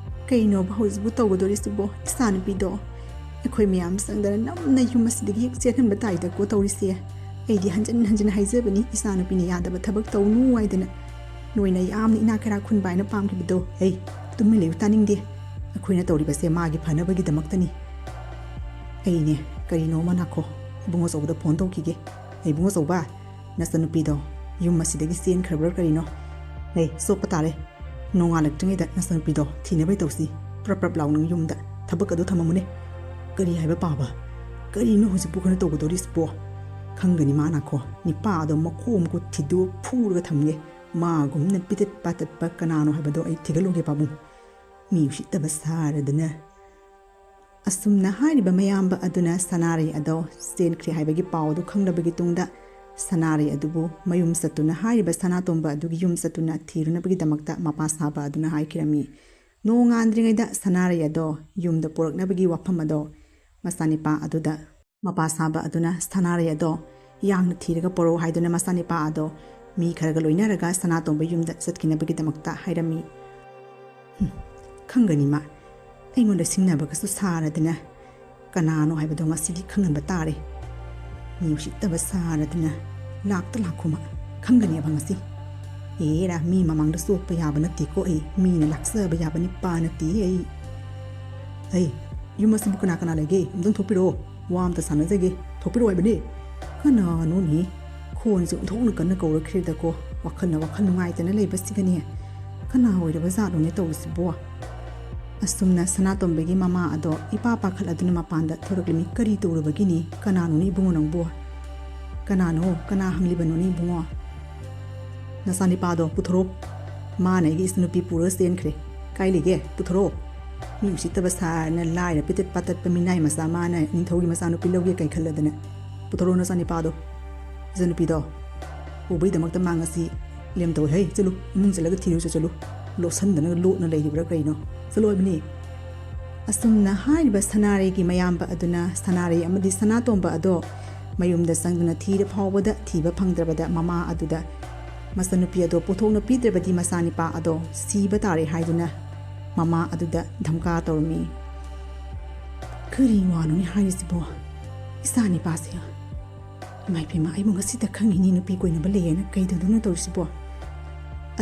ꯀꯩꯅꯣꯕ ꯍꯧꯖꯤꯛꯄꯨ ꯇꯧꯒꯗꯧꯔꯤꯁꯤꯕꯣ? ꯏꯆꯥꯅꯨꯄꯤꯗꯣ ꯑꯩꯈꯣꯏ ꯃꯌꯥꯝ ꯆꯪꯗꯅ ꯅꯝꯅ ꯌꯨꯝ ꯑꯁꯤꯗꯒꯤ ꯍꯦꯛ ꯆꯦꯟꯍꯟꯕ ꯇꯥꯏꯗꯀꯣ ꯇꯧꯔꯤꯁꯦ꯫ ꯑꯩꯗꯤ ꯍꯟꯖꯤꯟ ꯍꯟꯖꯤꯟ ꯍꯥꯏꯖꯕꯅꯤ, ꯏꯆꯥꯅꯨꯄꯤꯅ ꯌꯥꯗꯕ ꯊꯕꯛ ꯇꯧꯅꯨ ꯍꯥꯏꯗꯅ꯫ ꯅꯣꯏꯅ ꯌꯥꯝꯅ ꯏꯅꯥꯛ ꯀꯩꯔꯥꯛ ꯈꯨꯟꯕ ꯍꯥꯏꯅ ꯄꯥꯝꯈꯤꯕꯗꯣ, ꯍꯩ, ꯇꯨꯃꯤꯟ ꯂꯩꯌꯨ, ꯇꯥꯅꯤꯡꯗꯦ꯫ ꯑꯩꯈꯣꯏꯅ ꯇꯧꯔꯤꯕꯁꯦ ꯃꯥꯒꯤ ꯐꯅꯕꯒꯤꯗꯃꯛꯇꯅꯤ꯫ ꯑꯩꯅꯦ, ꯀꯔꯤꯅꯣ ꯑꯃ ꯅꯥꯈꯣ, ꯏꯕꯨꯡ ꯑꯆꯧꯕꯗ ꯐꯣꯟ ꯇꯧꯈꯤꯒꯦ꯫ "ꯍꯩ, ꯏꯕꯨꯡ ꯑꯆꯧꯕ, ꯅꯆꯥꯅꯨꯄꯤꯗꯣ ꯌꯨꯝ ꯑꯁꯤꯗꯒꯤ ꯆꯦꯟꯈ꯭ꯔꯕ꯭ꯔꯥ ꯀꯔꯤꯅꯣ? ꯍꯩ, ꯆꯣꯞꯄ ꯇꯥꯔꯦ꯫ ꯅꯣꯡꯉꯥꯜꯂꯛꯇ꯭ꯔꯤꯉꯩꯗ ꯅꯆꯥꯅꯨꯄꯤꯗꯣ ꯊꯤꯅꯕ ꯇꯧꯁꯤ꯫ ꯄ꯭ꯔꯞ ꯄ꯭ꯔꯞ ꯂꯥꯎꯅ ꯌꯨꯝꯗ ꯊꯕꯛ ꯑꯗꯨ ꯊꯝꯃꯝꯃꯨꯅꯦ꯫" ꯀꯔꯤ ꯍꯥꯏꯕ ꯄꯥꯕ? ꯀꯔꯤꯅꯣ ꯍꯧꯖꯤꯛꯄꯨ ꯀꯩꯅꯣ ꯇꯧꯒꯗꯧꯔꯤꯁꯤꯕꯣ? ꯈꯪꯒꯅꯤ ꯃꯥ ꯅꯥꯈꯣ, ꯅꯤꯄꯥ ꯑꯗꯣ ꯃꯈꯣꯡ ꯃꯈꯨꯠ ꯊꯤꯗꯨ ꯐꯨꯔꯒ ꯊꯝꯒꯦ꯫ ꯃꯥꯒꯨꯝꯅ ꯄꯤꯇꯠ ꯄꯥꯇꯠꯄ ꯀꯅꯥꯅꯣ ꯍꯥꯏꯕꯗꯣ ꯑꯩ ꯊꯤꯒꯠꯂꯨꯒꯦ ꯄꯥꯕꯨꯡ꯫ ꯃꯤ ꯎꯁꯤꯠꯇꯕ ꯁꯥꯔꯗꯅ꯫ ꯑꯁꯨꯝꯅ ꯍꯥꯏꯔꯤꯕ ꯃꯌꯥꯝꯕ ꯑꯗꯨꯅ ꯁꯅꯥꯔꯩ ꯑꯗꯣ ꯆꯦꯟꯈ꯭ꯔꯦ ꯍꯥꯏꯕꯒꯤ ꯄꯥꯎ ꯑꯗꯨ ꯈꯪꯂꯕꯒꯤ ꯇꯨꯡꯗ ꯁꯅꯥꯔꯩ ꯑꯗꯨꯕꯨ ꯃꯌꯨꯝ ꯆꯠꯇꯨꯅ ꯍꯥꯏꯔꯤꯕ ꯁꯅꯥꯇꯣꯝꯕ ꯑꯗꯨꯒꯤ ꯌꯨꯝ ꯆꯠꯇꯨꯅ ꯊꯤꯔꯨꯅꯕꯒꯤꯗꯃꯛꯇ ꯃꯄꯥ ꯁꯥꯕ ꯑꯗꯨꯅ ꯍꯥꯏꯈꯤꯔꯝꯃꯤ꯫ ꯅꯣꯡꯉꯥꯟꯗ꯭ꯔꯤꯉꯩꯗ ꯁꯅꯥꯔꯩ ꯑꯗꯣ ꯌꯨꯝꯗ ꯄꯨꯔꯛꯅꯕꯒꯤ ꯋꯥꯐꯝ ꯑꯗꯣ ꯃꯆꯥꯅꯤꯄꯥ ꯑꯗꯨꯗ ꯃꯄꯥ ꯁꯥꯕ ꯑꯗꯨꯅ ꯁꯅꯥꯔꯩ ꯑꯗꯣ ꯌꯥꯡꯅ ꯊꯤꯔꯒ ꯄꯣꯔꯛꯑꯣ ꯍꯥꯏꯗꯨꯅ ꯃꯆꯥꯅꯤꯄꯥ ꯑꯗꯣ ꯃꯤ ꯈꯔꯒ ꯂꯣꯏꯅꯔꯒ ꯁꯅꯥꯇꯣꯝꯕ ꯌꯨꯝꯗ ꯆꯠꯈꯤꯅꯕꯒꯤꯗꯃꯛꯇ ꯍꯥꯏꯔꯝꯃꯤ꯫ "ꯍꯨꯝ, ꯈꯪꯒꯅꯤ ꯃꯥ꯫ ꯑꯩꯉꯣꯟꯗ ꯁꯤꯡꯅꯕꯒꯁꯨ ꯁꯥꯔꯗꯅ ꯀꯅꯥꯅꯣ ꯍꯥꯏꯕꯗꯣ ꯉꯁꯤꯗꯤ ꯈꯪꯍꯟꯕ ꯇꯥꯔꯦ꯫ ꯃꯤ ꯎꯁꯤꯠꯇꯕ ꯁꯥꯔꯗꯅ ꯂꯥꯛꯇ ꯂꯥꯛꯈꯣꯃ ꯈꯪꯒꯅꯦꯕ ꯉꯁꯤ꯫ ꯑꯦꯔꯥ, ꯃꯤ ꯃꯃꯥꯡꯗ ꯆꯣꯞꯄ ꯌꯥꯕ ꯅꯠꯇꯦꯀꯣ ꯑꯩ꯫ ꯃꯤꯅ ꯂꯥꯛꯆꯕ ꯌꯥꯕ ꯅꯤꯄꯥ ꯅꯠꯇꯦ ꯑꯩ꯫ ꯑꯩ, ꯌꯨꯝ ꯑꯁꯤꯕꯨ ꯀꯅꯥ ꯀꯅꯥ ꯂꯩꯒꯦ? ꯑꯝꯇꯪ ꯊꯣꯛꯄꯤꯔꯛꯑꯣ꯫ ꯋꯥ ꯑꯝꯇ ꯁꯥꯟꯅꯖꯒꯦ꯫ ꯊꯣꯛꯄꯤꯔꯛꯑꯣ ꯍꯥꯏꯕꯅꯦ꯫ ꯀꯅꯥꯅꯣꯅꯦ? ꯈꯣꯟꯁꯦ ꯑꯣꯟꯊꯣꯛꯅ ꯀꯟꯅ ꯀꯧꯔꯛꯈ꯭ꯔꯦꯗꯀꯣ꯫ ꯋꯥꯈꯜꯅ ꯋꯥꯈꯜ ꯅꯨꯡꯉꯥꯏꯇꯅ ꯂꯩꯕꯁꯤꯒꯅꯦ꯫ ꯀꯅꯥ ꯑꯣꯏꯔꯕ ꯖꯥꯠꯅꯣꯅꯦ ꯇꯧꯔꯤꯁꯤꯕꯣ?" ꯑꯁꯨꯝꯅ ꯁꯅꯥꯇꯣꯝꯕꯒꯤ ꯃꯃꯥ ꯑꯗꯣ ꯏꯄꯥ ꯄꯥꯈꯠꯂꯗꯨꯅ ꯃꯄꯥꯟꯗ ꯊꯣꯔꯛꯂꯤꯃꯤ꯫ "ꯀꯔꯤ ꯇꯧꯔꯕꯒꯤꯅꯤ? ꯀꯅꯥꯅꯣꯅꯦ ꯏꯕꯨꯡꯉꯣ ꯅꯪꯕꯨ?" "ꯀꯅꯥꯅꯣ? ꯀꯅꯥ ꯍꯪꯂꯤꯕꯅꯣꯅꯦ ꯏꯕꯨꯡꯉꯣ?" "ꯅꯆꯥꯅꯤꯄꯥꯗꯣ ꯄꯨꯊꯣꯔꯛꯑꯣ꯫ ꯃꯥꯅ ꯑꯩꯒꯤ ꯏꯆꯟꯅꯨꯄꯤ ꯄꯨꯔꯒ ꯆꯦꯟꯈ꯭ꯔꯦ꯫ ꯀꯥꯏ ꯂꯩꯒꯦ? ꯄꯨꯊꯣꯔꯛꯑꯣ꯫ ꯃꯤ ꯎꯁꯤꯠꯇꯕ ꯁꯥꯔꯅ ꯂꯥꯏꯔ ꯄꯤꯇꯠ ꯄꯥꯇꯠꯄ ꯃꯤꯅꯥꯏ ꯃꯆꯥ ꯃꯥꯅ ꯅꯤꯡꯊꯧꯒꯤ ꯃꯆꯥꯅꯨꯄꯤ ꯂꯧꯒꯦ ꯀꯩ ꯈꯜꯂꯗꯅ꯫ ꯄꯨꯊꯣꯔꯛꯑꯣ ꯅꯆꯥꯅꯤꯄꯥꯗꯣ꯫ ꯏꯆꯟꯅꯨꯄꯤꯗꯣ ꯄꯨꯕꯒꯤꯗꯃꯛꯇ ꯃꯥ ꯉꯁꯤ ꯂꯦꯝ ꯇꯧꯋꯦ꯫ ꯍꯩ, ꯆꯠꯂꯨ, ꯏꯃꯨꯡ ꯆꯠꯂꯒ ꯊꯤꯔꯨꯆꯣ, ꯆꯠꯂꯨ꯫ ꯂꯣꯠꯁꯟꯗꯅ ꯂꯣꯠꯅ ꯂꯩꯔꯤꯕ꯭ꯔꯥ ꯀꯩꯅꯣ? ꯆꯠꯂꯣ ꯍꯥꯏꯕꯅꯤ꯫" ꯑꯁꯨꯝꯅ ꯍꯥꯏꯔꯤꯕ ꯁꯅꯥꯔꯩꯒꯤ ꯃꯌꯥꯝꯕ ꯑꯗꯨꯅ ꯁꯅꯥꯔꯩ ꯑꯃꯗꯤ ꯁꯅꯥꯇꯣꯝꯕ ꯑꯗꯣ ꯃꯌꯨꯝꯗ ꯆꯪꯗꯨꯅ ꯊꯤꯔ ꯐꯥꯎꯕꯗ ꯊꯤꯕ ꯐꯪꯗ꯭ꯔꯕꯗ ꯃꯃꯥ ꯑꯗꯨꯗ ꯃꯆꯟꯅꯨꯄꯤ ꯑꯗꯣ ꯄꯨꯊꯣꯛꯅ ꯄꯤꯗ꯭ꯔꯕꯗꯤ ꯃꯆꯥꯅꯤꯄꯥ ꯑꯗꯣ ꯁꯤꯕ ꯇꯥꯔꯦ ꯍꯥꯏꯗꯨꯅ ꯃꯃꯥ ꯑꯗꯨꯗ ꯙꯝꯀꯥ ꯇꯧꯔꯝꯃꯤ꯫ "ꯀꯔꯤ ꯋꯥꯅꯣꯅꯦ ꯍꯥꯏꯔꯤꯁꯤꯕꯣ? ꯏꯆꯥꯅꯤꯄꯥꯁꯦ, ꯏꯃꯥ ꯏꯕꯦꯝꯃ, ꯑꯩꯕꯨ ꯉꯁꯤꯇ ꯈꯪꯉꯤꯅꯤ ꯅꯨꯄꯤ ꯀꯣꯏꯅꯕ ꯂꯩꯌꯦꯅ꯫ ꯀꯩꯗꯧꯗꯣꯏꯅꯣ ꯇꯧꯔꯤꯁꯤꯕꯣ?"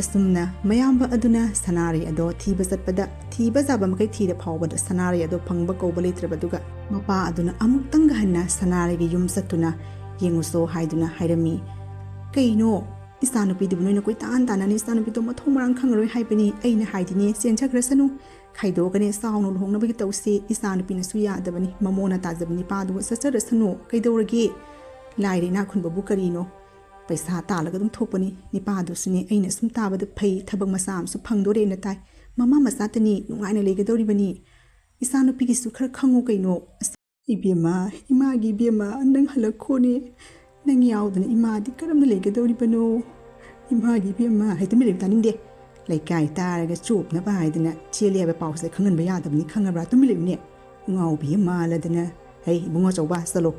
ꯑꯁꯨꯝꯅ ꯃꯌꯥꯝꯕ ꯑꯗꯨꯅ ꯁꯅꯥꯔꯩ ꯑꯗꯣ ꯊꯤꯕ ꯆꯠꯄꯗ, ꯊꯤꯕ ꯆꯥꯕ ꯃꯈꯩ ꯊꯤꯔ ꯐꯥꯎꯕꯗ ꯁꯅꯥꯔꯩ ꯑꯗꯣ ꯐꯪꯕ ꯀꯧꯕ ꯂꯩꯇ꯭ꯔꯕꯗꯨꯒ ꯃꯄꯥ ꯑꯗꯨꯅ ꯑꯃꯨꯛꯇꯪꯒ ꯍꯟꯅ ꯁꯅꯥꯔꯩꯒꯤ ꯌꯨꯝ ꯆꯠꯇꯨꯅ ꯌꯦꯡꯉꯨꯆꯣ ꯍꯥꯏꯗꯨꯅ ꯍꯥꯏꯔꯝꯃꯤ꯫ "ꯀꯩꯅꯣ? ꯏꯆꯥꯅꯨꯄꯤꯗꯨꯕꯨ ꯅꯣꯏꯅ ꯀꯣꯏꯇꯥꯟ ꯇꯥꯟꯅꯅꯤ, ꯏꯆꯥꯅꯨꯄꯤꯗꯣ ꯃꯊꯣꯡ ꯃꯔꯥꯡ ꯈꯪꯉꯔꯣꯏ ꯍꯥꯏꯕꯅꯤ꯫ ꯑꯩꯅ ꯍꯥꯏꯗꯤꯅꯦ, ꯆꯦꯟꯖꯈ꯭ꯔꯁꯅꯨ, ꯈꯥꯏꯗꯣꯛꯑꯒꯅꯦ ꯆꯥꯎꯅ ꯂꯨꯍꯣꯡꯅꯕꯒꯤ ꯇꯧꯁꯤ, ꯏꯆꯥꯅꯨꯄꯤꯅꯁꯨ ꯌꯥꯗꯕꯅꯤ, ꯃꯃꯣꯅ ꯇꯥꯖꯕ ꯅꯤꯄꯥꯗꯨꯒ ꯆꯠꯆꯔꯁꯅꯨ, ꯀꯩꯗꯧꯔꯒꯦ? ꯂꯥꯏꯔ ꯏꯅꯥꯛ ꯈꯨꯟꯕꯕꯨ ꯀꯔꯤꯅꯣ? ꯄꯩꯁꯥ ꯇꯥꯜꯂꯒ ꯑꯗꯨꯝ ꯊꯣꯛꯄꯅꯤ꯫ ꯅꯤꯄꯥꯗꯨꯁꯨꯅꯦ, ꯑꯩꯅ ꯁꯨꯝ ꯇꯥꯕꯗ ꯐꯩ, ꯊꯕꯛ ꯃꯆꯥ ꯑꯃꯁꯨ ꯐꯪꯗꯣꯔꯦꯅ ꯇꯥꯏ꯫ ꯃꯃꯥ ꯃꯆꯥꯇꯅꯤ, ꯅꯨꯡꯉꯥꯏꯅ ꯂꯩꯒꯗꯧꯔꯤꯕꯅꯤ꯫ ꯏꯆꯥꯅꯨꯄꯤꯒꯤꯁꯨ ꯈꯔ ꯈꯪꯉꯨ ꯀꯩꯅꯣ?" "ꯑꯁ, ꯏꯕꯦꯝꯃ, ꯏꯃꯥꯒꯤ ꯏꯕꯦꯝꯃ, ꯅꯪ ꯍꯜꯂꯛꯈꯣꯅꯦ꯫ ꯅꯪ ꯌꯥꯎꯗꯅ ꯏꯃꯥꯗꯤ ꯀꯔꯝꯅ ꯂꯩꯒꯗꯧꯔꯤꯕꯅꯣ? ꯏꯃꯥꯒꯤ ꯏꯕꯦꯝꯃ," ꯍꯥꯏ ꯇꯨꯃꯤꯟ ꯂꯩꯌꯨ, ꯇꯥꯅꯤꯡꯗꯦ꯫ ꯂꯩꯀꯥꯏ ꯇꯥꯔꯒ ꯆꯣꯞꯅꯕ ꯍꯥꯏꯗꯅ ꯆꯦꯜꯂꯦ ꯍꯥꯏꯕ ꯄꯥꯎꯁꯦ ꯈꯪꯍꯟꯕ ꯌꯥꯗꯕꯅꯤ, ꯈꯪꯉꯕ꯭ꯔꯥ? ꯇꯨꯃꯤꯟ ꯂꯩꯌꯨꯅꯦ꯫ ꯉꯥꯎꯕꯤ ꯑꯃ ꯃꯥꯜꯂꯗꯅ꯫ "ꯍꯩ, ꯏꯕꯨꯡꯉꯣ ꯑꯆꯧꯕ, ꯆꯠꯂꯣ꯫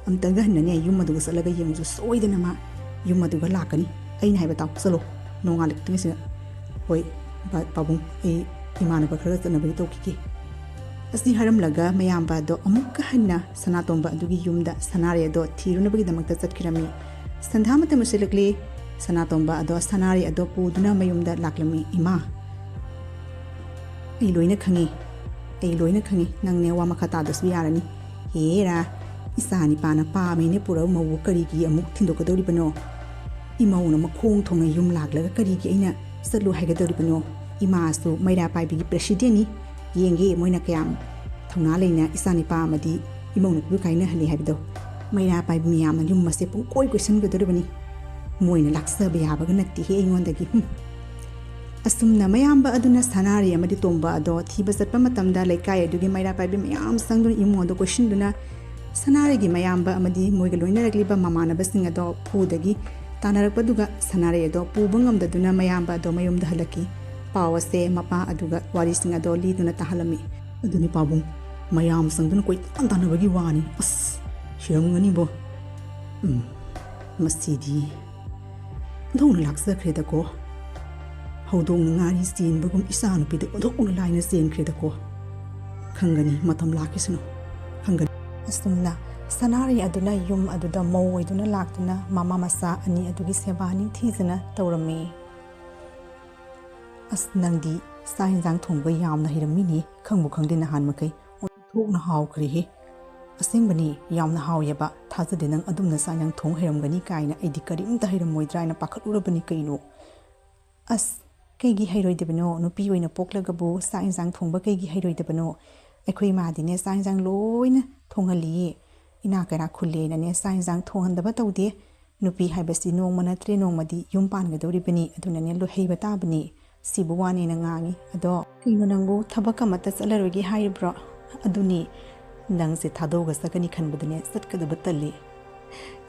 ꯑꯝꯇꯪꯒ ꯍꯟꯅꯅꯦ ꯌꯨꯝ ꯑꯗꯨꯒ ꯆꯠꯂꯒ ꯌꯦꯡꯉꯨꯁꯨ, ꯁꯣꯏꯗꯅ ꯃꯥ ꯌꯨꯝ ꯑꯗꯨꯒ ꯂꯥꯛꯀꯅꯤ꯫ ꯑꯩꯅ ꯍꯥꯏꯕ ꯇꯥꯎ, ꯆꯠꯂꯣ, ꯅꯣꯡꯉꯥꯜꯂꯛꯇ꯭ꯔꯤꯉꯩꯁꯤꯗ꯫ "ꯍꯣꯏ ꯄꯥꯕꯨꯡ, ꯑꯩ ꯏꯃꯥꯟꯅꯕ ꯈꯔꯒ ꯆꯠꯅꯕꯒꯤ ꯇꯧꯈꯤꯒꯦ"꯫ ꯑꯁꯤ ꯍꯥꯏꯔꯝꯂꯒ ꯃꯌꯥꯝꯕ ꯑꯗꯣ ꯑꯃꯨꯛꯀ ꯍꯟꯅ ꯁꯅꯥꯇꯣꯝꯕ ꯑꯗꯨꯒꯤ ꯌꯨꯝꯗ ꯁꯅꯥꯔꯩ ꯑꯗꯣ ꯊꯤꯔꯨꯅꯕꯒꯤꯗꯃꯛꯇ ꯆꯠꯈꯤꯔꯝꯃꯤ꯫ ꯁꯟꯙꯥ ꯃꯇꯝ ꯑꯣꯏꯁꯤꯜꯂꯛꯂꯤ꯫ ꯁꯅꯥꯇꯣꯝꯕ ꯑꯗꯣ ꯁꯅꯥꯔꯩ ꯑꯗꯣ ꯄꯨꯗꯨꯅ ꯃꯌꯨꯝꯗ ꯂꯥꯛꯂꯝꯃꯤ꯫ "ꯏꯃꯥ, ꯑꯩ ꯂꯣꯏꯅ ꯈꯪꯉꯤ, ꯑꯩ ꯂꯣꯏꯅ ꯈꯪꯉꯤ꯫ ꯅꯪꯅꯦ ꯋꯥ ꯃꯈꯥ ꯇꯥꯗꯁꯨ ꯌꯥꯔꯅꯤ꯫ ꯍꯦꯔꯥ, ꯏꯆꯥ ꯅꯤꯄꯥꯅ ꯄꯥꯝꯃꯦꯅ ꯄꯨꯔꯛ ꯃꯧꯕꯨ ꯀꯔꯤꯒꯤ ꯑꯃꯨꯛ ꯊꯤꯟꯗꯣꯛꯀꯗꯧꯔꯤꯕꯅꯣ? ꯏꯃꯧꯅ ꯃꯈꯣꯡ ꯊꯣꯡꯅ ꯌꯨꯝ ꯂꯥꯛꯂꯒ ꯀꯔꯤꯒꯤ ꯑꯩꯅ ꯆꯠꯂꯨ ꯍꯥꯏꯒꯗꯧꯔꯤꯕꯅꯣ? ꯏꯃꯥꯁꯨ ꯃꯩꯔꯥ ꯄꯥꯏꯕꯤꯒꯤ ꯄ꯭ꯔꯦꯁꯤꯗꯦꯟꯅꯤ꯫ ꯌꯦꯡꯒꯦ ꯃꯣꯏꯅ ꯀꯌꯥꯝ ꯊꯧꯅꯥ ꯂꯩꯅ ꯏꯆꯥ ꯅꯤꯄꯥ ꯑꯃꯗꯤ ꯏꯃꯧ ꯅꯨꯄꯤꯕꯨ ꯀꯥꯏꯅꯍꯜꯂꯤ ꯍꯥꯏꯕꯗꯣ꯫ ꯃꯩꯔꯥ ꯄꯥꯏꯕꯤ ꯃꯌꯥꯝꯅ ꯌꯨꯝ ꯑꯁꯦ ꯄꯨꯡꯀꯣꯏ ꯀꯣꯏꯁꯤꯟꯒꯗꯧꯔꯤꯕꯅꯤ꯫ ꯃꯣꯏꯅ ꯂꯥꯛꯆꯕ ꯌꯥꯕꯒ ꯅꯠꯇꯦꯍꯦ ꯑꯩꯉꯣꯟꯗꯒꯤ꯫ ꯍꯨꯝ꯫ ꯑꯁꯨꯝꯅ ꯃꯌꯥꯝꯕ ꯑꯗꯨꯅ ꯁꯅꯥꯔꯩ ꯑꯃꯗꯤ ꯇꯣꯝꯕ ꯑꯗꯣ ꯊꯤꯕ ꯆꯠꯄ ꯃꯇꯝꯗ ꯂꯩꯀꯥꯏ ꯑꯗꯨꯒꯤ ꯃꯩꯔꯥ ꯄꯥꯏꯕꯤ ꯃꯌꯥꯝ ꯆꯪꯗꯨꯅ ꯏꯃꯨꯡ ꯑꯗꯨ ꯀꯣꯏꯁꯤꯟꯗꯨꯅ ꯁꯅꯥꯔꯩꯒꯤ ꯃꯌꯥꯝꯕ ꯑꯃꯗꯤ ꯃꯣꯏꯒ ꯂꯣꯏꯅꯔꯛꯂꯤꯕ ꯃꯃꯥꯟꯅꯕꯁꯤꯡ ꯑꯗꯣ ꯐꯨꯗꯒꯤ ꯇꯥꯟꯅꯔꯛꯄꯗꯨꯒ ꯁꯅꯥꯔꯩ ꯑꯗꯣ ꯄꯨꯕ ꯉꯝꯗꯗꯨꯅ ꯃꯌꯥꯝꯕ ꯑꯗꯣ ꯃꯌꯨꯝꯗ ꯍꯜꯂꯛꯈꯤ꯫ ꯄꯥꯎ ꯑꯁꯦ ꯃꯄꯥ ꯑꯗꯨꯒ ꯋꯥꯔꯤꯁꯤꯡ ꯑꯗꯣ ꯂꯤꯗꯨꯅ ꯇꯥꯍꯜꯂꯝꯃꯤ꯫ ꯑꯗꯨꯅꯤ ꯄꯥꯕꯨꯡ, ꯃꯌꯥꯝ ꯆꯪꯗꯨꯅ ꯀꯣꯏꯇꯥꯟ ꯇꯥꯟꯅꯕꯒꯤ ꯋꯥꯅꯤ꯫ ꯑꯁ, ꯁꯤꯔꯝꯒꯅꯤꯕꯣ꯫ ꯎꯝ, ꯃꯁꯤꯗꯤ ꯑꯣꯟꯊꯣꯛꯅ ꯂꯥꯛꯆꯈ꯭ꯔꯦꯗꯀꯣ꯫ ꯍꯧꯗꯣꯡꯅ ꯉꯥꯔꯤ ꯆꯦꯟꯕꯒꯨꯝ ꯏꯆꯥꯅꯨꯄꯤꯗ ꯑꯣꯟꯊꯣꯛꯅ ꯂꯥꯏꯅ ꯆꯦꯟꯈ꯭ꯔꯦꯗꯀꯣ꯫ ꯈꯪꯒꯅꯤ, ꯃꯇꯝ ꯂꯥꯛꯈꯤꯁꯅꯨ, ꯈꯪꯒꯅꯤ꯫ ꯑꯁꯨꯝꯅ ꯁꯅꯥꯔꯩ ꯑꯗꯨꯅ ꯌꯨꯝ ꯑꯗꯨꯗ ꯃꯧ ꯑꯣꯏꯗꯨꯅ ꯂꯥꯛꯇꯨꯅ ꯃꯃꯥ ꯃꯆꯥ ꯑꯅꯤ ꯑꯗꯨꯒꯤ ꯁꯦꯕꯥ ꯅꯤꯡꯊꯤꯖꯅ ꯇꯧꯔꯝꯃꯤ꯫ "ꯑꯁ, ꯅꯪꯗꯤ ꯆꯥꯛ ꯌꯦꯟꯁꯥꯡ ꯊꯣꯡꯕ ꯌꯥꯝꯅ ꯍꯩꯔꯝꯃꯤꯅꯦ, ꯈꯪꯕꯨ ꯈꯪꯗꯦ ꯅꯍꯥꯟ ꯃꯈꯩ꯫ ꯑꯣꯟꯊꯣꯛꯅ ꯍꯥꯎꯈ꯭ꯔꯦꯍꯦ꯫ ꯑꯁꯦꯡꯕꯅꯤ, ꯌꯥꯝꯅ ꯍꯥꯎꯋꯦꯕ꯫ ꯊꯥꯖꯗꯦ ꯅꯪ ꯑꯗꯨꯝꯅ ꯆꯥꯛ ꯌꯦꯟꯁꯥꯡ ꯊꯣꯡ ꯍꯩꯔꯝꯒꯅꯤ ꯀꯥꯏꯅ ꯑꯩꯗꯤ ꯀꯔꯤꯝꯇ ꯍꯩꯔꯝꯃꯣꯏꯗ꯭ꯔꯥ ꯍꯥꯏꯅ ꯄꯥꯈꯠꯂꯨꯔꯕꯅꯤ ꯀꯩꯅꯣ꯫" "ꯑꯁ, ꯀꯩꯒꯤ ꯍꯩꯔꯣꯏꯗꯕꯅꯣ? ꯅꯨꯄꯤ ꯑꯣꯏꯅ ꯄꯣꯛꯂꯒꯕꯨ ꯆꯥꯛ ꯌꯦꯟꯁꯥꯡ ꯊꯣꯡꯕ ꯀꯩꯒꯤ ꯍꯩꯔꯣꯏꯗꯕꯅꯣ? ꯑꯩꯈꯣꯏ ꯏꯃꯥꯗꯤꯅꯦ ꯆꯥꯛ ꯌꯦꯟꯁꯥꯡ ꯂꯣꯏꯅ ꯊꯣꯡꯍꯜꯂꯤꯌꯦ꯫ ꯏꯅꯥꯛ ꯀꯩꯔꯥꯛ ꯈꯨꯜꯂꯦꯅꯅꯦ ꯆꯥꯛ ꯌꯦꯟꯁꯥꯡ ꯊꯣꯡꯍꯟꯗꯕ ꯇꯧꯗꯦ꯫ ꯅꯨꯄꯤ ꯍꯥꯏꯕꯁꯤ ꯅꯣꯡꯃ ꯅꯠꯇ꯭ꯔꯦ ꯅꯣꯡꯃꯗꯤ ꯌꯨꯝ ꯄꯥꯟꯒꯗꯧꯔꯤꯕꯅꯤ, ꯑꯗꯨꯅꯅꯦ ꯂꯣꯏ ꯍꯩꯕ ꯇꯥꯕꯅꯤ꯫" ꯁꯤꯕꯨ ꯋꯥꯅꯦꯅ ꯉꯥꯡꯉꯤ꯫ ꯑꯗꯣ ꯀꯩꯅꯣ ꯅꯪꯕꯨ ꯊꯕꯛ ꯑꯃꯠꯇ ꯆꯠꯂꯔꯣꯏꯒꯦ ꯍꯥꯏꯔꯤꯕ꯭ꯔꯣ? ꯑꯗꯨꯅꯤ, ꯅꯪꯁꯦ ꯊꯥꯗꯣꯛꯑꯒ ꯆꯠꯀꯅꯤ ꯈꯟꯕꯗꯅꯦ ꯆꯠꯀꯗꯕ ꯇꯜꯂꯤ꯫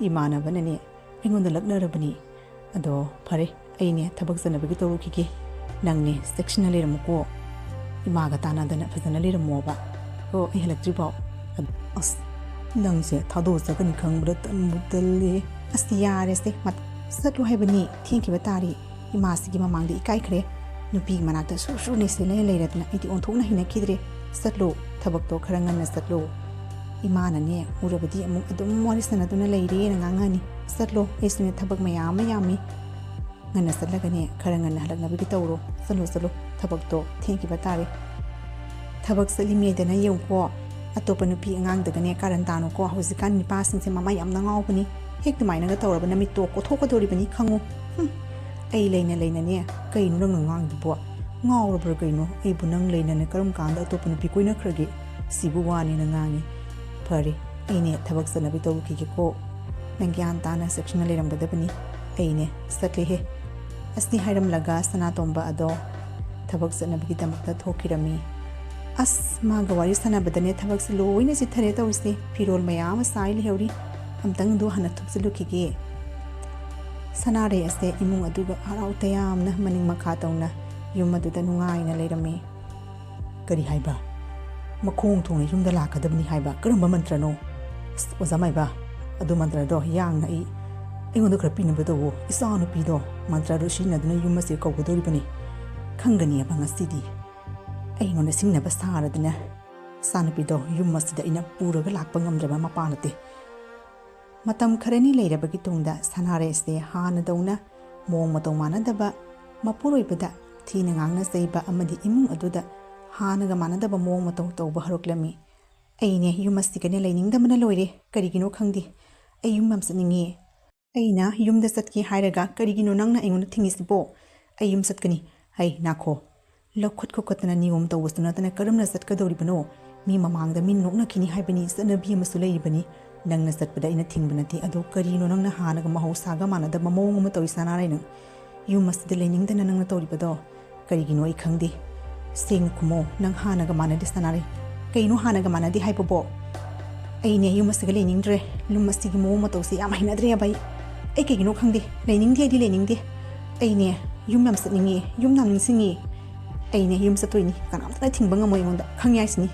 ꯏꯃꯥꯟꯅꯕꯅꯅꯦ ꯑꯩꯉꯣꯟꯗ ꯂꯛꯅꯔꯕꯅꯤ꯫ ꯑꯗꯣ ꯐꯔꯦ, ꯑꯩꯅꯦ ꯊꯕꯛ ꯆꯠꯅꯕꯒꯤ ꯇꯧꯔꯨꯈꯤꯒꯦ꯫ ꯅꯪꯅꯦ ꯆꯦꯛꯁꯤꯟꯅ ꯂꯩꯔꯝꯃꯨꯀꯣ꯫ ꯏꯃꯥꯒ ꯇꯥꯟꯅꯗꯅ ꯐꯖꯅ ꯂꯩꯔꯝꯃꯣꯕ꯫ ꯀꯣ, ꯑꯩ ꯍꯜꯂꯛꯇ꯭ꯔꯤꯐꯥꯎ꯫ ꯑꯁ, "ꯅꯪꯁꯦ ꯊꯥꯗꯣꯛꯑ ꯆꯠꯀꯅꯤ ꯈꯪꯕꯗ ꯇꯟꯕꯨ ꯇꯜꯂꯤ꯫" "ꯑꯁ, ꯌꯥꯔꯦꯁꯦ, ꯃꯠ-, ꯆꯠꯂꯨ ꯍꯥꯏꯕꯅꯤ, ꯊꯦꯡꯈꯤꯕ ꯇꯥꯔꯤ꯫ ꯏꯃꯥꯁꯤꯒꯤ ꯃꯃꯥꯡꯗ ꯏꯀꯥꯏꯈ꯭ꯔꯦ꯫ ꯅꯨꯄꯤꯒꯤ ꯃꯅꯥꯛꯇ ꯁꯨꯔ ꯁꯨꯔ ꯅꯩꯁꯤꯜꯂꯒ ꯂꯩꯔꯗꯅ ꯑꯩꯗꯤ ꯑꯣꯟꯊꯣꯛꯅ ꯍꯩꯅꯈꯤꯗ꯭ꯔꯦ꯫ ꯆꯠꯂꯨ, ꯊꯕꯛꯇꯣ ꯈꯔ ꯉꯟꯅ ꯆꯠꯂꯨ꯫ ꯏꯃꯥꯅꯅꯦ, ꯎꯔꯕꯗꯤ ꯑꯃꯨꯛ ꯑꯗꯨꯝ ꯋꯥꯔꯤ ꯁꯥꯟꯅꯗꯨꯅ ꯂꯩꯔꯦꯅ ꯉꯥꯡꯉꯅꯤ꯫ ꯆꯠꯂꯣ, ꯑꯩꯁꯨꯅꯦ ꯊꯕꯛ ꯃꯌꯥꯝ ꯑꯃ ꯌꯥꯝꯃꯤ꯫ ꯉꯟꯅ ꯆꯠꯂꯒꯅꯦ, ꯈꯔ ꯉꯟꯅ ꯍꯜꯂꯛꯅꯕꯒꯤ ꯇꯧꯔꯣ꯫ ꯆꯠꯂꯣ, ꯆꯠꯂꯣ, ꯊꯕꯛꯇꯣ ꯊꯦꯡꯈꯤꯕ ꯇꯥꯔꯦ꯫ ꯊꯕꯛ ꯆꯠꯂꯤꯃꯦꯗꯅ ꯌꯦꯡꯉꯨꯀꯣ, ꯑꯇꯣꯞꯄ ꯅꯨꯄꯤ ꯑꯉꯥꯡꯗꯒꯅꯦ ꯀꯥꯔꯟ ꯇꯥꯅꯨꯀꯣ꯫ ꯍꯧꯖꯤꯛꯀꯥꯟ ꯅꯨꯄꯥꯁꯤꯡꯁꯦ ꯃꯃꯥꯏ ꯌꯥꯝꯅ ꯉꯥꯎꯕꯅꯤ꯫ ꯍꯦꯛ ꯑꯗꯨꯃꯥꯏꯅꯒ ꯇꯧꯔꯕ ꯅꯃꯤꯠꯇꯣ ꯀꯣꯊꯣꯛꯀꯗꯧꯔꯤꯕꯅꯤ, ꯈꯪꯉꯨ꯫ ꯍꯨꯝ, ꯑꯩ ꯂꯩꯅ ꯂꯩꯅꯅꯦ, ꯀꯩꯅꯣ ꯅꯪꯅ ꯉꯥꯡꯉꯤꯗꯨꯕꯣ? ꯉꯥꯎꯔꯕ꯭ꯔꯥ ꯀꯩꯅꯣ? ꯑꯩꯕꯨ ꯅꯪ ꯂꯩꯅꯅ ꯀꯔꯝ ꯀꯥꯟꯗ ꯑꯇꯣꯞꯄ ꯅꯨꯄꯤ ꯀꯣꯏꯅꯈ꯭ꯔꯒꯦ? ꯁꯤꯕꯨ ꯋꯥꯅꯦꯅ ꯉꯥꯡꯉꯤ꯫ ꯐꯔꯦ, ꯑꯩꯅꯦ ꯊꯕꯛ ꯆꯠꯅꯕꯤ ꯇꯧꯔꯨꯈꯤꯒꯦꯀꯣ꯫ ꯅꯪ ꯒ꯭ꯌꯥꯟ ꯇꯥꯅ ꯆꯦꯛꯁꯤꯟꯅ ꯂꯩꯔꯝꯒꯗꯕꯅꯤ꯫ ꯑꯩꯅꯦ ꯆꯠꯂꯦꯍꯦ꯫ ꯑꯁꯤ ꯍꯥꯏꯔꯝꯂꯒ ꯁꯅꯥꯇꯣꯝꯕ ꯑꯗꯣ ꯊꯕꯛ ꯆꯠꯅꯕꯒꯤꯗꯃꯛꯇ ꯊꯣꯛꯈꯤꯔꯝꯃꯤ꯫ ꯑꯁ, ꯃꯥꯒ ꯋꯥꯔꯤ ꯁꯥꯟꯅꯕꯗꯅꯦ ꯊꯕꯛꯁꯦ ꯂꯣꯏꯅ ꯆꯤꯠꯊꯔꯦ ꯇꯧꯔꯤꯁꯦ꯫ ꯐꯤꯔꯣꯜ ꯃꯌꯥꯝ ꯑꯃ ꯆꯥꯏ ꯂꯩꯍꯧꯔꯤ꯫ ꯑꯝꯇꯪꯗꯨ ꯍꯥꯟꯅ ꯊꯨꯞꯆꯜꯂꯨꯈꯤꯒꯦ꯫ ꯁꯅꯥꯔꯩ ꯑꯁꯦ ꯏꯃꯨꯡ ꯑꯗꯨꯒ ꯍꯔꯥꯎ ꯇꯌꯥꯝꯅ ꯃꯅꯤꯡ ꯃꯈꯥ ꯇꯧꯅ ꯌꯨꯝ ꯑꯗꯨꯗ ꯅꯨꯡꯉꯥꯏꯅ ꯂꯩꯔꯝꯃꯤ꯫ "ꯀꯔꯤ ꯍꯥꯏꯕ? ꯃꯈꯣꯡ ꯊꯣꯡꯅ ꯌꯨꯝꯗ ꯂꯥꯛꯀꯗꯕꯅꯤ ꯍꯥꯏꯕ? ꯀꯔꯝꯕ ꯃꯟꯇ꯭ꯔꯅꯣ?" "ꯑꯁ, ꯑꯣꯖꯥ ꯃꯥꯏꯕ, ꯑꯗꯨ ꯃꯟꯇ꯭ꯔꯗꯣ ꯌꯥꯡꯅ ꯑꯩ, ꯑꯩꯉꯣꯟꯗ ꯈꯔ ꯄꯤꯅꯕ ꯇꯧꯋꯣ꯫ ꯏꯆꯥ ꯅꯨꯄꯤꯗꯣ ꯃꯟꯇ꯭ꯔꯗꯣ ꯁꯤꯖꯤꯟꯅꯗꯨꯅ ꯌꯨꯝ ꯑꯁꯤ ꯀꯧꯒꯗꯧꯔꯤꯕꯅꯤ꯫ ꯈꯪꯒꯅꯤꯑꯕ ꯉꯁꯤꯗꯤ꯫ ꯑꯩꯉꯣꯟꯗ ꯁꯤꯡꯅꯕ ꯁꯥꯔꯗꯅ ꯏꯆꯥ ꯅꯨꯄꯤꯗꯣ ꯌꯨꯝ ꯑꯁꯤꯗ ꯑꯩꯅ ꯄꯨꯔꯒ ꯂꯥꯛꯄ ꯉꯝꯗ꯭ꯔꯕ ꯃꯄꯥ ꯅꯠꯇꯦ꯫" ꯃꯇꯝ ꯈꯔꯅꯤ ꯂꯩꯔꯕꯒꯤ ꯇꯨꯡꯗ ꯁꯅꯥꯔꯩꯁꯦ ꯍꯥꯟꯅꯗꯧꯅ ꯃꯑꯣꯡ ꯃꯇꯧ ꯃꯥꯟꯅꯗꯕ, ꯃꯄꯨꯔꯣꯏꯕꯗ ꯊꯤꯅ ꯉꯥꯡꯅ ꯆꯩꯕ ꯑꯃꯗꯤ ꯏꯃꯨꯡ ꯑꯗꯨꯗ ꯍꯥꯟꯅꯒ ꯃꯥꯟꯅꯗꯕ ꯃꯑꯣꯡ ꯃꯇꯧ ꯇꯧꯕ ꯍꯧꯔꯛꯂꯝꯃꯤ꯫ "ꯑꯩꯅꯦ ꯌꯨꯝ ꯑꯁꯤꯒꯅꯦ ꯂꯩꯅꯤꯡꯗꯕꯅ ꯂꯣꯏꯔꯦ꯫ ꯀꯔꯤꯒꯤꯅꯣ ꯈꯪꯗꯦ꯫ ꯑꯩ ꯌꯨꯝ ꯌꯥꯝ ꯆꯠꯅꯤꯡꯉꯤ꯫ ꯑꯩꯅ ꯌꯨꯝꯗ ꯆꯠꯀꯦ ꯍꯥꯏꯔꯒ ꯀꯔꯤꯒꯤꯅꯣ ꯅꯪꯅ ꯑꯩꯉꯣꯟꯗ ꯊꯤꯡꯉꯤꯁꯤꯕꯣ? ꯑꯩ ꯌꯨꯝ ꯆꯠꯀꯅꯤ꯫" "ꯍꯩ, ꯅꯥꯈꯣ꯫ ꯂꯧꯈꯠ ꯈꯣꯠꯀꯠꯇꯅ ꯅꯤꯌꯣꯝ ꯇꯧꯕꯁꯨ ꯅꯠꯇꯅ ꯀꯔꯝꯅ ꯆꯠꯀꯗꯧꯔꯤꯕꯅꯣ? ꯃꯤ ꯃꯃꯥꯡꯗ ꯃꯤ ꯅꯣꯛꯅꯈꯤꯅꯤ ꯍꯥꯏꯕꯅꯤ, ꯆꯠꯅꯕꯤ ꯑꯃꯁꯨ ꯂꯩꯔꯤꯕꯅꯤ꯫ ꯅꯪꯅ ꯆꯠꯄꯗ ꯑꯩꯅ ꯊꯤꯡꯕ ꯅꯠꯇꯦ꯫ ꯑꯗꯣ ꯀꯔꯤꯅꯣ ꯅꯪꯅ ꯍꯥꯟꯅꯒ ꯃꯍꯧꯁꯥꯒ ꯃꯥꯟꯅꯗꯕ ꯃꯑꯣꯡ ꯑꯃ ꯇꯧꯔꯤ ꯁꯅꯥꯔꯩ? ꯅꯪ ꯌꯨꯝ ꯑꯁꯤꯗ ꯂꯩꯅꯤꯡꯗꯅ ꯅꯪꯅ ꯇꯧꯔꯤꯕꯗꯣ ꯀꯔꯤꯒꯤꯅꯣ ꯑꯩ ꯈꯪꯗꯦ꯫ ꯁꯦꯡꯅ ꯈꯨꯝꯃꯣ, ꯅꯪ ꯍꯥꯟꯅꯒ ꯃꯥꯟꯅꯗꯦ ꯁꯅꯥꯔꯩ꯫" "ꯀꯩꯅꯣ ꯍꯥꯟꯅꯒ ꯃꯥꯟꯅꯗꯦ ꯍꯥꯏꯕꯕꯣ? ꯑꯩꯅꯦ ꯌꯨꯝ ꯑꯁꯤꯒ ꯂꯩꯅꯤꯡꯗ꯭ꯔꯦ꯫ ꯌꯨꯝ ꯑꯁꯤꯒꯤ ꯃꯑꯣꯡ ꯃꯇꯧꯁꯦ ꯌꯥꯝ ꯍꯩꯅꯗ꯭ꯔꯦꯕ ꯑꯩ꯫ ꯑꯩ ꯀꯩꯒꯤꯅꯣ ꯈꯪꯗꯦ꯫ ꯂꯩꯅꯤꯡꯗꯦ ꯍꯥꯏꯗꯤ ꯂꯩꯅꯤꯡꯗꯦ꯫ ꯑꯩꯅꯦ ꯌꯨꯝ ꯌꯥꯝ ꯆꯠꯅꯤꯡꯉꯤ, ꯌꯨꯝ ꯌꯥꯝ ꯅꯤꯡꯁꯤꯡꯉꯤ꯫ ꯑꯩꯅꯦ ꯌꯨꯝ ꯆꯠꯇꯣꯏꯅꯤ꯫ ꯀꯅꯥꯝꯇꯅ ꯊꯤꯡꯕ ꯉꯝꯃꯣꯏ ꯑꯩꯉꯣꯟꯗ꯫ ꯈꯪꯉꯦ ꯍꯥꯏꯁꯤꯅꯤ꯫"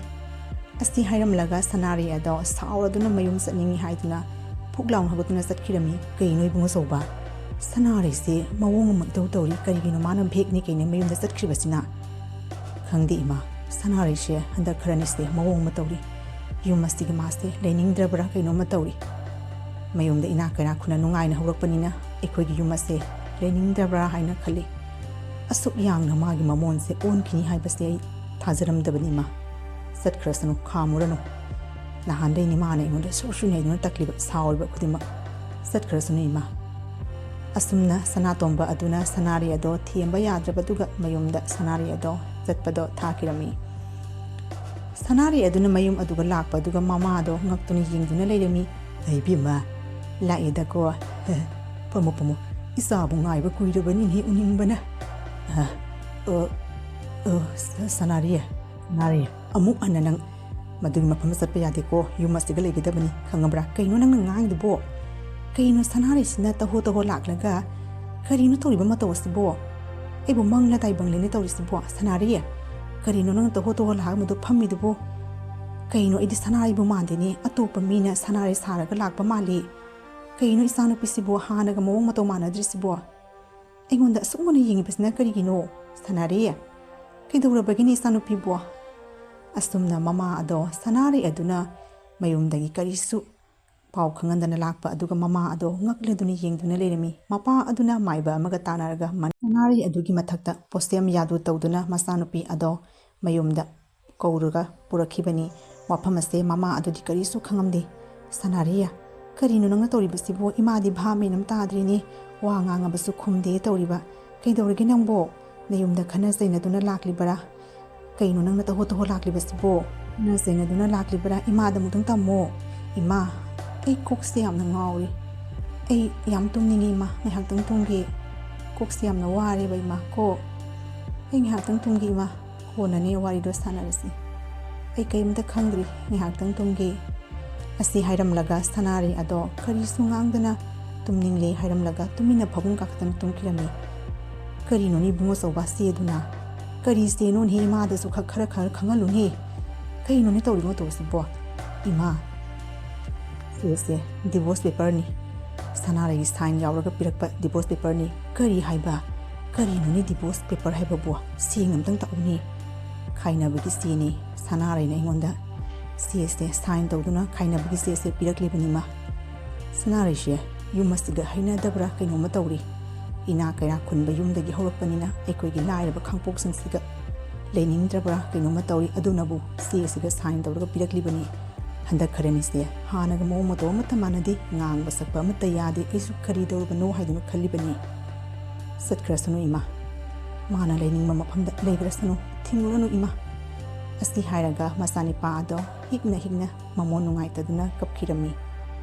ꯑꯁꯤ ꯍꯥꯏꯔꯝꯂꯒ ꯁꯅꯥꯔꯩ ꯑꯗꯣ ꯁꯥꯎꯔꯗꯨꯅ ꯃꯌꯨꯝ ꯆꯠꯅꯤꯡꯉꯤ ꯍꯥꯏꯗꯨꯅ ꯐꯨꯛ ꯂꯥꯎꯅ ꯍꯧꯒꯠꯇꯨꯅ ꯆꯠꯈꯤꯔꯝꯃꯤ꯫ "ꯀꯩꯅꯣ ꯏꯕꯨꯡꯉꯣ ꯑꯆꯧꯕ? ꯁꯅꯥꯔꯩꯁꯦ ꯃꯑꯣꯡ ꯑꯃ ꯏꯇꯧ ꯇꯧꯔꯤ꯫ ꯀꯔꯤꯒꯤꯅꯣ ꯃꯥꯅ ꯚꯦꯛꯅꯤ ꯀꯩꯅꯤ ꯃꯌꯨꯝꯗ ꯆꯠꯈ꯭ꯔꯤꯕꯁꯤꯅ?" "ꯈꯪꯗꯦ ꯏꯃꯥ, ꯁꯅꯥꯔꯩꯁꯦ ꯍꯟꯗꯛ ꯈꯔꯅꯤꯁꯦ ꯃꯑꯣꯡ ꯑꯃ ꯇꯧꯔꯤ꯫ ꯌꯨꯝ ꯑꯁꯤꯒꯤ ꯃꯥꯁꯦ ꯂꯩꯅꯤꯡꯗ꯭ꯔꯕ꯭ꯔꯥ ꯀꯩꯅꯣꯝꯃ ꯇꯧꯔꯤ꯫ ꯃꯌꯨꯝꯗ ꯏꯅꯥꯛ ꯀꯩꯔꯥꯛ ꯈꯨꯟꯅ ꯅꯨꯡꯉꯥꯏꯅ ꯍꯧꯔꯛꯄꯅꯤꯅ ꯑꯩꯈꯣꯏꯒꯤ ꯌꯨꯝ ꯑꯁꯦ ꯂꯩꯅꯤꯡꯗ꯭ꯔꯕ꯭ꯔꯥ ꯍꯥꯏꯅ ꯈꯜꯂꯤ꯫ ꯑꯁꯨꯛ ꯌꯥꯡꯅ ꯃꯥꯒꯤ ꯃꯃꯣꯟꯁꯦ ꯑꯣꯟꯈꯤꯅꯤ ꯍꯥꯏꯕꯁꯦ ꯑꯩ ꯊꯥꯖꯔꯝꯗꯕꯅꯤ ꯏꯃꯥ꯫ ꯆꯠꯈ꯭ꯔꯁꯅꯨ, ꯈꯥꯝꯃꯨꯔꯅꯨ꯫ ꯅꯍꯥꯟꯗꯩꯅꯤ ꯃꯥꯅ ꯑꯩꯉꯣꯟꯗ ꯁꯨꯔ ꯁꯨꯔ ꯅꯩꯗꯨꯅ ꯇꯛꯂꯤꯕ, ꯁꯥꯎꯔꯤꯕ ꯈꯨꯗꯤꯡꯃꯛ꯫ ꯆꯠꯈ꯭ꯔꯁꯅꯨ ꯏꯃꯥ꯫" ꯑꯁꯨꯝꯅ ꯁꯅꯥꯇꯣꯝꯕ ꯑꯗꯨꯅ ꯁꯅꯥꯔꯩ ꯑꯗꯣ ꯊꯦꯝꯕ ꯌꯥꯗ꯭ꯔꯕꯗꯨꯒ ꯃꯌꯨꯝꯗ ꯁꯅꯥꯔꯩ ꯑꯗꯣ ꯆꯠꯄꯗꯣ ꯊꯥꯈꯤꯔꯝꯃꯤ꯫ ꯁꯅꯥꯔꯩ ꯑꯗꯨꯅ ꯃꯌꯨꯝ ꯑꯗꯨꯒ ꯂꯥꯛꯄ ꯑꯗꯨꯒ ꯃꯃꯥꯗꯣ ꯉꯛꯇꯨꯅ ꯌꯦꯡꯗꯨꯅ ꯂꯩꯔꯝꯃꯤ꯫ "ꯑꯩ ꯏꯕꯦꯝꯃ, ꯂꯥꯛꯑꯦꯗꯀꯣ꯫ ꯐꯝꯃꯣ, ꯐꯝꯃꯣ꯫ ꯏꯆꯥꯕꯨ ꯉꯥꯏꯕ ꯀꯨꯏꯔꯕꯅꯤꯅꯦ, ꯎꯅꯤꯡꯕꯅ꯫ ꯑ, ꯑ, ꯑ, ꯁ-, ꯁꯅꯥꯔꯩ, ꯁꯅꯥꯔꯩ, ꯑꯃꯨꯛ ꯍꯟꯅ ꯅꯪ ꯃꯗꯨꯒꯤ ꯃꯐꯝꯗ ꯆꯠꯄ ꯌꯥꯗꯦꯀꯣ꯫ ꯌꯨꯝ ꯑꯁꯤꯗ ꯂꯩꯒꯗꯕꯅꯤ, ꯈꯪꯉꯕ꯭ꯔꯥ?" "ꯀꯩꯅꯣ ꯅꯪꯅ ꯉꯥꯡꯉꯤꯗꯨꯕꯣ? ꯀꯩꯅꯣ ꯁꯅꯥꯔꯩꯁꯤꯅ ꯇꯍꯣ ꯇꯍꯣ ꯂꯥꯛꯂꯒ ꯀꯔꯤꯅꯣ ꯇꯧꯔꯤꯕ ꯃꯇꯧ ꯑꯁꯤꯕꯣ? ꯑꯩꯕꯨ ꯃꯪꯂ ꯇꯥꯏꯕꯪꯂꯤꯅꯦ ꯇꯧꯔꯤꯁꯤꯕꯣ? ꯁꯅꯥꯔꯩ, ꯀꯔꯤꯅꯣ ꯅꯪꯅ ꯇꯍꯣ ꯇꯍꯣ ꯂꯥꯛꯑꯒ ꯃꯗꯨ ꯐꯝꯃꯤꯗꯨꯕꯣ? ꯀꯩꯅꯣ ꯑꯩꯗꯤ ꯁꯅꯥꯔꯩꯕꯨ ꯃꯥꯟꯗꯦꯅꯦ, ꯑꯇꯣꯞꯄ ꯃꯤꯅ ꯁꯅꯥꯔꯩ ꯁꯥꯔꯒ ꯂꯥꯛꯄ ꯃꯥꯜꯂꯤ꯫ ꯀꯩꯅꯣ ꯏꯆꯥꯅꯨꯄꯤꯁꯤꯕꯨ ꯍꯥꯟꯅꯒ ꯃꯑꯣꯡ ꯃꯇꯧ ꯃꯥꯟꯅꯗ꯭ꯔꯤꯁꯤꯕꯣ? ꯑꯩꯉꯣꯟꯗ ꯑꯁꯨꯛ ꯃꯨꯟꯅ ꯌꯦꯡꯉꯤꯕꯁꯤꯅ ꯀꯔꯤꯒꯤꯅꯣ? ꯁꯅꯥꯔꯩ, ꯀꯩꯗꯧꯔꯕꯒꯤꯅꯦ ꯏꯆꯥꯅꯨꯄꯤꯕꯨ?" ꯑꯁꯨꯝꯅ ꯃꯃꯥ ꯑꯗꯣ ꯁꯅꯥꯔꯩ ꯑꯗꯨꯅ ꯃꯌꯨꯝꯗꯒꯤ ꯀꯔꯤꯁꯨ ꯄꯥꯎ ꯈꯪꯍꯟꯗꯅ ꯂꯥꯛꯄ ꯑꯗꯨꯒ ꯃꯃꯥ ꯑꯗꯣ ꯉꯛꯂꯗꯨꯅ ꯌꯦꯡꯗꯨꯅ ꯂꯩꯔꯝꯃꯤ꯫ ꯃꯄꯥ ꯑꯗꯨꯅ ꯃꯥꯏꯕ ꯑꯃꯒ ꯇꯥꯟꯅꯔꯒ ꯃꯟ-, ꯁꯅꯥꯔꯩ ꯑꯗꯨꯒꯤ ꯃꯊꯛꯇ ꯄꯣꯠꯁꯦꯝ ꯌꯥꯗꯨ ꯇꯧꯗꯨꯅ ꯃꯆꯥꯅꯨꯄꯤ ꯑꯗꯣ ꯃꯌꯨꯝꯗ ꯀꯧꯔꯒ ꯄꯨꯔꯛꯈꯤꯕꯅꯤ꯫ ꯋꯥꯐꯝ ꯑꯁꯦ ꯃꯃꯥ ꯑꯗꯨꯗꯤ ꯀꯔꯤꯁꯨ ꯈꯪꯉꯝꯗꯦ꯫ "ꯁꯅꯥꯔꯩ, ꯀꯔꯤꯅꯣ ꯅꯪꯅ ꯇꯧꯔꯤꯕꯁꯤꯕꯨ? ꯏꯃꯥꯗꯤ ꯚꯥꯞ ꯃꯦꯟ ꯑꯃ ꯇꯥꯗ꯭ꯔꯤꯅꯦ꯫ ꯋꯥ ꯉꯥꯡꯉꯕꯁꯨ ꯈꯨꯝꯗꯦ ꯇꯧꯔꯤꯕ꯫ ꯀꯩꯗꯧꯔꯒꯦ ꯅꯪꯕꯣ? ꯅꯌꯨꯝꯗ ꯈꯠꯅ ꯆꯩꯅꯗꯨꯅ ꯂꯥꯛꯂꯤꯕꯔꯥ? ꯀꯩꯅꯣ ꯅꯪꯅ ꯇꯍꯣ ꯇꯍꯣ ꯂꯥꯛꯂꯤꯕꯁꯤꯕꯣ?" "ꯈꯠꯅ ꯆꯩꯅꯗꯨꯅ ꯂꯥꯛꯂꯤꯕꯔꯥ? ꯏꯃꯥꯗ ꯑꯃꯨꯛꯇꯪ ꯇꯝꯃꯣ꯫ ꯏꯃꯥ, ꯑꯩ ꯀꯣꯛꯁꯦ ꯌꯥꯝꯅ ꯉꯥꯎꯔꯤ꯫ ꯑꯩ ꯌꯥꯝ ꯇꯨꯝꯅꯤꯡꯉꯤ ꯏꯃꯥ, ꯉꯥꯏꯍꯥꯛꯇꯪ ꯇꯨꯝꯒꯦ꯫ ꯀꯣꯛꯁꯦ ꯌꯥꯝꯅ ꯋꯥꯔꯦꯕ ꯏꯃꯥ ꯀꯣ꯫ ꯑꯩ ꯉꯥꯏꯍꯥꯛꯇꯪ ꯇꯨꯝꯒꯦ ꯏꯃꯥ, ꯀꯣꯟꯅꯅꯦ ꯋꯥꯔꯤꯗꯣ ꯁꯥꯟꯅꯔꯁꯤ꯫ ꯑꯩ ꯀꯔꯤꯝꯇ ꯈꯪꯗ꯭ꯔꯤ, ꯉꯥꯏꯍꯥꯛꯇꯪ ꯇꯨꯝꯒꯦ꯫" ꯑꯁꯤ ꯍꯥꯏꯔꯝꯂꯒ ꯁꯅꯥꯔꯩ ꯑꯗꯣ ꯀꯔꯤꯁꯨ ꯉꯥꯡꯗꯅ ꯇꯨꯝꯅꯤꯡꯂꯦ ꯍꯥꯏꯔꯝꯂꯒ ꯇꯨꯃꯤꯟꯅ ꯐꯃꯨꯡ ꯀꯥꯈꯠꯇꯅ ꯇꯨꯝꯈꯤꯔꯝꯃꯤ꯫ "ꯀꯔꯤꯅꯣꯅꯦ ꯏꯕꯨꯡꯉꯣ ꯑꯆꯧꯕ ꯆꯦꯗꯨꯅ? ꯀꯔꯤ ꯆꯦꯅꯣꯅꯦ? ꯏꯃꯥꯗꯁꯨ ꯈꯔ, ꯈꯔ, ꯈꯔ ꯈꯪꯍꯜꯂꯨꯅꯦ꯫ "ꯀꯩꯅꯣꯅꯦ ꯇꯧꯔꯤꯕ ꯃꯇꯧꯁꯤꯕꯣ?" "ꯏꯃꯥ, ꯁꯤꯁꯦ divorce paperꯅꯤ꯫ ꯁꯅꯥꯔꯩꯒꯤ sign ꯌꯥꯎꯔꯒ ꯄꯤꯔꯛꯄ divorce paperꯅꯤ꯫" "ꯀꯔꯤ ꯍꯥꯏꯕ? ꯀꯔꯤꯅꯣꯅꯦ divorce paper ꯍꯥꯏꯕꯕꯨ? ꯁꯦꯡꯅ ꯑꯝꯇꯪ ꯇꯥꯛꯎꯅꯦ꯫" "ꯈꯥꯏꯅꯕꯒꯤ ꯆꯦꯅꯤ꯫" ꯁꯅꯥꯔꯩꯅ ꯑꯩꯉꯣꯟꯗ ꯆꯦꯁꯦ sign ꯇꯧꯗꯨꯅ ꯈꯥꯏꯅꯕꯒꯤ ꯆꯦꯁꯦ ꯄꯤꯔꯛꯂꯤꯕꯅꯤ, "ꯏꯃꯥ꯫" "ꯁꯅꯥꯔꯩꯁꯦ ꯌꯨꯝ ꯑꯁꯤꯒ ꯍꯩꯅꯗꯕ꯭ꯔꯥ ꯀꯩꯅꯣꯝꯃ ꯇꯧꯔꯤ꯫ ꯏꯅꯥ ꯀꯩꯔꯥꯛ ꯈꯨꯟꯕ ꯌꯨꯝꯗꯒꯤ ꯍꯧꯔꯛꯄꯅꯤꯅ ꯑꯩꯈꯣꯏꯒꯤ ꯂꯥꯏꯔꯕ ꯈꯥꯡꯄꯣꯛꯁꯤꯡꯁꯤꯒ ꯂꯩꯅꯤꯡꯗ꯭ꯔꯕ꯭ꯔꯥ ꯀꯩꯅꯣꯝꯃ ꯇꯧꯔꯤ꯫ ꯑꯗꯨꯅꯕꯨ ꯆꯦꯁꯤꯒ sign ꯇꯧꯔꯒ ꯄꯤꯔꯛꯂꯤꯕꯅꯤ꯫ ꯍꯟꯗꯛ ꯈꯔꯅꯤꯁꯦ ꯍꯥꯟꯅꯒ ꯃꯑꯣꯡ ꯃꯇꯧ ꯑꯃꯠꯇ ꯃꯥꯟꯅꯗꯦ꯫ ꯉꯥꯡꯕ ꯁꯛꯄ ꯑꯃꯠꯇ ꯌꯥꯗꯦ꯫ ꯑꯩꯁꯨ ꯀꯔꯤ ꯇꯧꯔꯕꯅꯣ ꯍꯥꯏꯗꯨꯅ ꯈꯜꯂꯤꯕꯅꯤ꯫" "ꯆꯠꯈ꯭ꯔꯁꯅꯨ ꯏꯃꯥ꯫ ꯃꯥꯅ ꯂꯩꯅꯤꯡꯕ ꯃꯐꯝꯗ ꯂꯩꯈ꯭ꯔꯁꯅꯨ꯫ ꯊꯤꯡꯂꯨꯔꯅꯨ ꯏꯃꯥ꯫" ꯑꯁꯤ ꯍꯥꯏꯔꯒ ꯃꯆꯥꯅꯤꯄꯥ ꯑꯗꯣ ꯍꯤꯛꯅ ꯍꯤꯛꯅ ꯃꯃꯣꯟ ꯅꯨꯡꯉꯥꯏꯇꯗꯨꯅ ꯀꯞꯈꯤꯔꯝꯃꯤ꯫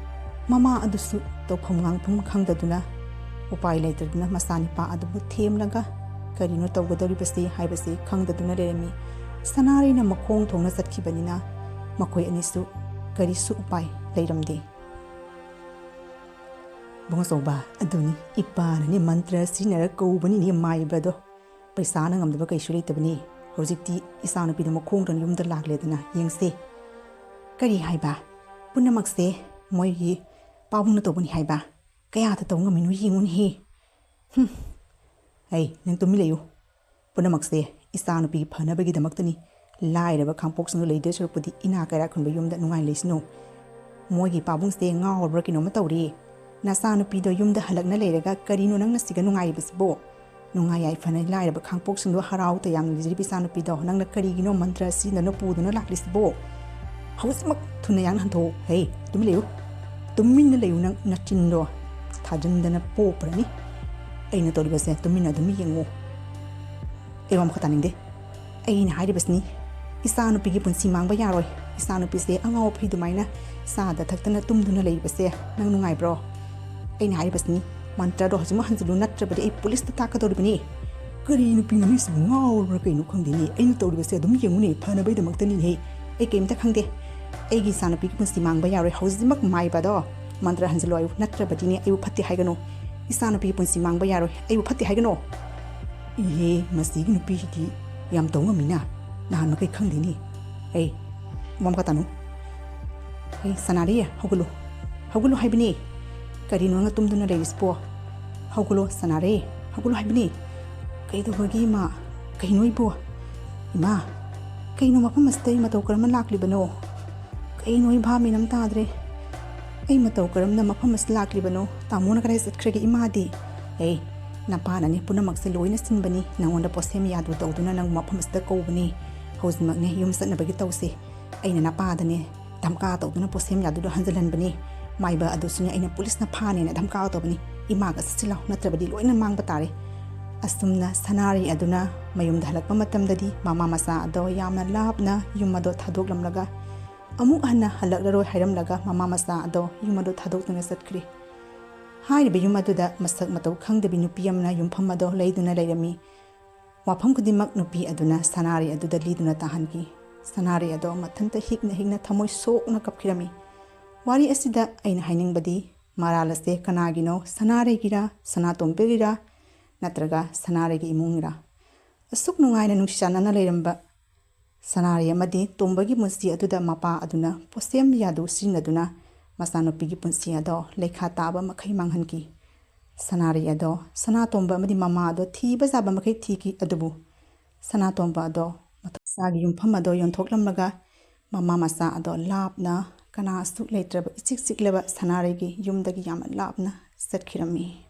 ꯃꯃꯥ ꯑꯗꯨꯁꯨ ꯇꯧꯐꯝ ꯉꯥꯡꯐꯝ ꯈꯪꯗꯗꯨꯅ, ꯎꯄꯥꯏ ꯂꯩꯇꯗꯨꯅ ꯃꯆꯥꯅꯤꯄꯥ ꯑꯗꯨꯕꯨ ꯊꯦꯝꯂꯒ ꯀꯔꯤꯅꯣ ꯇꯧꯒꯗꯧꯔꯤꯕꯁꯤ ꯍꯥꯏꯕꯁꯤ ꯈꯪꯗꯗꯨꯅ ꯂꯩꯔꯝꯃꯤ꯫ ꯁꯅꯥꯔꯩꯅ ꯃꯈꯣꯡ ꯊꯣꯡꯅ ꯆꯠꯈꯤꯕꯅꯤꯅ ꯃꯈꯣꯏ ꯑꯅꯤꯁꯨ ꯀꯔꯤꯁꯨ ꯎꯄꯥꯏ ꯂꯩꯔꯝꯗꯦ꯫ "ꯏꯕꯨꯡ ꯑꯆꯧꯕ, ꯑꯗꯨꯅꯤ ꯏꯄꯥꯅꯅꯦ ꯃꯟꯇ꯭ꯔ ꯁꯤꯖꯤꯟꯅꯔ ꯀꯧꯕꯅꯤꯅꯦ ꯃꯥꯏꯕꯗꯣ꯫ ꯄꯩꯁꯥꯅ ꯉꯝꯗꯕ ꯀꯩꯁꯨ ꯂꯩꯇꯕꯅꯤ꯫ ꯍꯧꯖꯤꯛꯇꯤ ꯏꯆꯥꯅꯨꯄꯤꯗꯣ ꯃꯈꯣꯡꯗ ꯌꯨꯝꯗ ꯂꯥꯛꯂꯦꯗꯅ ꯌꯦꯡꯁꯦ꯫" "ꯀꯔꯤ ꯍꯥꯏꯕ? ꯄꯨꯝꯅꯃꯛꯁꯦ ꯃꯣꯏꯒꯤ ꯄꯥꯕꯨꯡꯅ ꯇꯧꯕꯅꯤ ꯍꯥꯏꯕ? ꯀꯌꯥꯗ ꯇꯧ ꯉꯝꯃꯤꯅꯣ ꯌꯦꯡꯉꯨꯅꯦꯍꯦ꯫" "ꯍꯨꯝ꯫ ꯑꯩ, ꯅꯪ ꯇꯨꯃꯤꯟ ꯂꯩꯌꯨ꯫ ꯄꯨꯝꯅꯃꯛꯁꯦ ꯏꯆꯥꯅꯨꯄꯤꯒꯤ ꯐꯅꯕꯒꯤꯗꯃꯛꯇꯅꯤ꯫ ꯂꯥꯏꯔꯕ ꯈꯥꯡꯄꯣꯛꯁꯤꯡꯗ ꯂꯩꯗꯣꯏ ꯁꯔꯨꯛꯄꯨꯗꯤ ꯏꯅꯥ ꯀꯩꯔꯥꯛ ꯈꯨꯟꯕ ꯌꯨꯝꯗ ꯅꯨꯡꯉꯥꯏ ꯂꯩꯁꯅꯨ꯫ ꯃꯣꯏꯒꯤ ꯄꯥꯕꯨꯡꯁꯦ ꯉꯥꯎꯔꯕ꯭ꯔꯥ ꯀꯩꯅꯣꯝꯃ ꯇꯧꯔꯦ꯫ ꯅꯆꯥꯅꯨꯄꯤꯗꯣ ꯌꯨꯝꯗ ꯍꯜꯂꯛꯅ ꯂꯩꯔꯒ ꯀꯔꯤꯅꯣ ꯅꯪꯅ ꯁꯤꯒ ꯅꯨꯡꯉꯥꯏꯔꯤꯕꯁꯤꯕꯣ? ꯅꯨꯡꯉꯥꯏ ꯌꯥꯏꯐꯅ ꯂꯥꯏꯔꯕ ꯈꯥꯡꯄꯣꯛꯁꯤꯡꯗꯣ ꯍꯔꯥꯎ ꯇꯌꯥꯝꯅ ꯂꯩꯖꯔꯤꯕ ꯏꯆꯥꯅꯨꯄꯤꯗꯣ ꯅꯪꯅ ꯀꯔꯤꯒꯤꯅꯣ ꯃꯟꯇ꯭ꯔ ꯁꯤꯖꯤꯟꯅꯗꯨꯅ ꯄꯨꯗꯨꯅ ꯂꯥꯛꯂꯤꯁꯤꯕꯣ? ꯍꯧꯖꯤꯛꯃꯛ ꯊꯨꯅ ꯌꯥꯡꯅ ꯍꯟꯊꯣꯛꯎ꯫ ꯍꯦ, ꯇꯨꯃꯤꯟ ꯂꯩꯌꯨ꯫ ꯇꯨꯃꯤꯟꯅ ꯂꯩꯌꯨ, ꯅꯪ ꯅꯆꯤꯟꯗꯣ ꯊꯥꯖꯤꯟꯗꯅ ꯄꯣꯛꯄ꯭ꯔꯅꯤ꯫ ꯑꯩꯅ ꯇꯧꯔꯤꯕꯁꯦ ꯇꯨꯃꯤꯟꯅ ꯑꯗꯨꯝ ꯌꯦꯡꯉꯨ꯫ ꯑꯩ ꯋꯥ ꯃꯈꯥ ꯇꯥꯅꯤꯡꯗꯦ꯫ ꯑꯩꯅ ꯍꯥꯏꯔꯤꯕꯁꯤꯅꯤ, ꯏꯆꯥꯅꯨꯄꯤꯒꯤ ꯄꯨꯟꯁꯤ ꯃꯥꯡꯕ ꯌꯥꯔꯣꯏ꯫ ꯏꯆꯥꯅꯨꯄꯤꯁꯦ ꯑꯉꯥꯎ ꯑꯐꯩ ꯑꯗꯨꯃꯥꯏꯅ ꯆꯥꯗ ꯊꯛꯇꯅ ꯇꯨꯝꯗꯨꯅ ꯂꯩꯕꯁꯦ ꯅꯪ ꯅꯨꯡꯉꯥꯏꯕ꯭ꯔꯣ? ꯑꯩꯅ ꯍꯥꯏꯔꯤꯕꯁꯤꯅꯤ, ꯃꯟꯇ꯭ꯔꯗꯣ ꯍꯧꯖꯤꯛꯃꯛ ꯍꯟꯖꯤꯜꯂꯨ, ꯅꯠꯇ꯭ꯔꯕꯗꯤ ꯑꯩ ꯄꯨꯂꯤꯁꯇ ꯇꯥꯛꯀꯗꯧꯔꯤꯕꯅꯤ꯫ ꯀꯔꯤ ꯅꯨꯄꯤ ꯅꯨꯃꯤꯠꯁꯤꯕꯨ ꯉꯥꯎꯔꯕ꯭ꯔꯥ ꯀꯩꯅꯣ ꯈꯪꯗꯦꯅꯦ꯫ ꯑꯩꯅ ꯇꯧꯔꯤꯕꯁꯦ ꯑꯗꯨꯝ ꯌꯦꯡꯉꯨꯅꯦ, ꯐꯅꯕꯩꯗꯃꯛꯇꯅꯤꯅꯦ꯫ ꯑꯩ ꯀꯩꯝꯇ ꯈꯪꯗꯦ꯫ ꯑꯩꯒꯤ ꯏꯆꯥꯅꯨꯄꯤꯒꯤ ꯄꯨꯟꯁꯤ ꯃꯥꯡꯕ ꯌꯥꯔꯣꯏ꯫ ꯍꯧꯖꯤꯛꯃꯛ ꯃꯥꯏꯕꯗꯣ ꯃꯟꯇ꯭ꯔ ꯍꯟꯖꯤꯜꯂꯣ ꯍꯥꯏꯌꯨ, ꯅꯠꯇ꯭ꯔꯕꯗꯤꯅꯦ ꯑꯩꯕꯨ ꯐꯠꯇꯦ ꯍꯥꯏꯒꯅꯨ꯫ ꯏꯆꯥꯅꯨꯄꯤꯒꯤ ꯄꯨꯟꯁꯤ ꯃꯥꯡꯕ ꯌꯥꯔꯣꯏ, ꯑꯩꯕꯨ ꯐꯠꯇꯦ ꯍꯥꯏꯒꯅꯨ꯫ ꯏꯍꯦ, ꯃꯁꯤꯒꯤ ꯅꯨꯄꯤꯁꯤꯗꯤ ꯌꯥꯝ ꯇꯧ ꯉꯝꯃꯤꯅ꯫ ꯅꯍꯥꯟ ꯃꯈꯩ ꯈꯪꯗꯦꯅꯦ꯫ ꯑꯩ ꯃꯝꯀ ꯇꯥꯅꯨ꯫ ꯍꯩ, ꯁꯅꯥꯔꯤ, ꯍꯧꯒꯠꯂꯨ꯫ ꯍꯧꯒꯠꯂꯨ ꯍꯥꯏꯕꯅꯤ꯫ ꯀꯔꯤꯅꯣ ꯅꯪꯅ ꯇꯨꯝꯗꯨꯅ ꯂꯩꯔꯤꯁꯤꯕꯣ? ꯍꯧꯒꯠꯂꯣ, ꯁꯅꯥꯔꯤ, ꯍꯧꯒꯠꯂꯨ ꯍꯥꯏꯕꯅꯤ꯫ ꯀꯩꯗꯧꯕꯒꯤ, ꯏꯃꯥ? ꯀꯩꯅꯣ ꯏꯕꯣ? ꯏꯃꯥ, ꯀꯩꯅꯣ ꯃꯐꯝ ꯑꯁꯤꯗ ꯑꯩ ꯃꯇꯧ ꯀꯔꯝꯅ ꯂꯥꯛꯂꯤꯕꯅꯣ? ꯀꯩꯅꯣ, ꯑꯩ ꯚꯥꯞ ꯃꯦꯟ ꯑꯃ ꯇꯥꯗ꯭ꯔꯦ꯫ ꯑꯩ ꯃꯇꯧ ꯀꯔꯝꯅ ꯃꯐꯝ ꯑꯁꯤꯗ ꯂꯥꯛꯂꯤꯕꯅꯣ? ꯇꯥꯃꯣꯅ ꯀꯗꯥꯏ ꯆꯠꯈ꯭ꯔꯒꯦ ꯏꯃꯥꯗꯤ? ꯑꯦ, ꯅꯄꯥꯅꯅꯦ ꯄꯨꯝꯅꯃꯛꯁꯦ ꯂꯣꯏꯅ ꯁꯤꯟꯕꯅꯤ꯫ ꯅꯉꯣꯟꯗ ꯄꯣꯠꯁꯦꯝ ꯌꯥꯗꯨ ꯇꯧꯗꯨꯅ ꯅꯪ ꯃꯐꯝ ꯑꯁꯤꯗ ꯀꯧꯕꯅꯤ꯫ ꯍꯧꯖꯤꯛꯃꯛꯅꯦ ꯌꯨꯝ ꯆꯠꯅꯕꯒꯤ ꯇꯧꯁꯤ꯫ ꯑꯩꯅ ꯅꯄꯥꯗꯅꯦ ꯙꯝꯀꯥ ꯇꯧꯗꯨꯅ ꯄꯣꯠꯁꯦꯝ ꯌꯥꯗꯨꯗꯣ ꯍꯟꯖꯤꯜꯍꯟꯕꯅꯤ꯫ ꯃꯥꯏꯕ ꯑꯗꯨꯁꯨꯅꯦ ꯑꯩꯅ ꯄꯨꯂꯤꯁꯅ ꯐꯥꯅꯦꯅ ꯙꯝꯀꯥ ꯇꯧꯕꯅꯤ꯫ ꯏꯃꯥꯒ ꯆꯠꯁꯤ ꯂꯥꯎ, ꯅꯠꯇ꯭ꯔꯕꯗꯤ ꯂꯣꯏꯅ ꯃꯥꯡꯕ ꯇꯥꯔꯦ꯫ ꯑꯁꯨꯝꯅ ꯁꯅꯥꯔꯩ ꯑꯗꯨꯅ ꯃꯌꯨꯝꯗ ꯍꯜꯂꯛꯄ ꯃꯇꯝꯗꯗꯤ ꯃꯃꯥ ꯃꯆꯥ ꯑꯗꯣ ꯌꯥꯝꯅ ꯂꯥꯞꯅ ꯌꯨꯝ ꯑꯗꯣ ꯊꯥꯗꯣꯛꯂꯝꯂꯒ ꯑꯃꯨꯛ ꯍꯟꯅ ꯍꯜꯂꯛꯂꯔꯣꯏ ꯍꯥꯏꯔꯝꯂꯒ ꯃꯃꯥ ꯃꯆꯥ ꯑꯗꯣ ꯌꯨꯝ ꯑꯗꯣ ꯊꯥꯗꯣꯛꯇꯨꯅ ꯆꯠꯈ꯭ꯔꯤ꯫ ꯍꯥꯏꯔꯤꯕ ꯌꯨꯝ ꯑꯗꯨꯗ ꯃꯁꯛ ꯃꯇꯧ ꯈꯪꯗꯕꯤ ꯅꯨꯄꯤ ꯑꯃꯅ ꯌꯨꯝꯐꯝ ꯑꯗꯣ ꯂꯩꯗꯨꯅ ꯂꯩꯔꯝꯃꯤ꯫ ꯋꯥꯐꯝ ꯈꯨꯗꯤꯡꯃꯛ ꯅꯨꯄꯤ ꯑꯗꯨꯅ ꯁꯅꯥꯔꯩ ꯑꯗꯨꯗ ꯂꯤꯗꯨꯅ ꯇꯥꯍꯟꯈꯤ꯫ ꯁꯅꯥꯔꯩ ꯑꯗꯣ ꯃꯊꯟꯇ ꯍꯤꯛꯅ ꯍꯤꯛꯅ ꯊꯃꯣꯏ ꯁꯣꯛꯅ ꯀꯞꯈꯤꯔꯝꯃꯤ꯫ ꯋꯥꯔꯤ ꯑꯁꯤꯗ ꯑꯩꯅ ꯍꯥꯏꯅꯤꯡꯕꯗꯤ, ꯃꯔꯥꯜ ꯑꯁꯦ ꯀꯅꯥꯒꯤꯅꯣ? ꯁꯅꯥꯔꯩꯒꯤꯔꯥ, ꯁꯅꯥꯇꯣꯝꯕꯒꯤꯔꯥ, ꯅꯠꯇ꯭ꯔꯒ ꯁꯅꯥꯔꯩꯒꯤ ꯏꯃꯨꯡꯒꯤꯔꯥ? ꯑꯁꯨꯛ ꯅꯨꯡꯉꯥꯏꯅ ꯅꯨꯡꯁꯤ ꯆꯥꯟꯅꯅ ꯂꯩꯔꯝꯕ ꯁꯅꯥꯔꯩ ꯑꯃꯗꯤ ꯇꯣꯝꯕꯒꯤ ꯄꯨꯟꯁꯤ ꯑꯗꯨꯗ ꯃꯄꯥ ꯑꯗꯨꯅ ꯄꯣꯠꯁꯦꯝ ꯌꯥꯗꯨ ꯁꯤꯖꯤꯟꯅꯗꯨꯅ ꯃꯆꯥꯅꯨꯄꯤꯒꯤ ꯄꯨꯟꯁꯤ ꯑꯗꯣ ꯂꯩꯈꯥ ꯇꯥꯕ ꯃꯈꯩ ꯃꯥꯡꯍꯟꯈꯤ꯫ ꯁꯅꯥꯔꯩ ꯑꯗꯣ ꯁꯅꯥꯇꯣꯝꯕ ꯑꯃꯗꯤ ꯃꯃꯥ ꯑꯗꯣ ꯊꯤꯕ ꯌꯥꯕ ꯃꯈꯩ ꯊꯤꯈꯤ, ꯑꯗꯨꯕꯨ ꯁꯅꯥꯇꯣꯝꯕ ꯑꯗꯣ ꯃꯆꯥꯒꯤ ꯌꯨꯝꯐꯝ ꯑꯗꯣ ꯌꯣꯟꯊꯣꯛꯂꯝꯂꯒ ꯃꯃꯥ ꯃꯆꯥ ꯑꯗꯣ ꯂꯥꯞꯅ, ꯀꯅꯥꯁꯨ ꯂꯩꯇ꯭ꯔꯕ ꯏꯆꯤꯛ ꯆꯤꯛꯂꯕ ꯁꯅꯥꯔꯩꯒꯤ ꯌꯨꯝꯗꯒꯤ ꯌꯥꯝꯅ ꯂꯥꯞꯅ ꯆꯠꯈꯤꯔꯝꯃꯤ꯫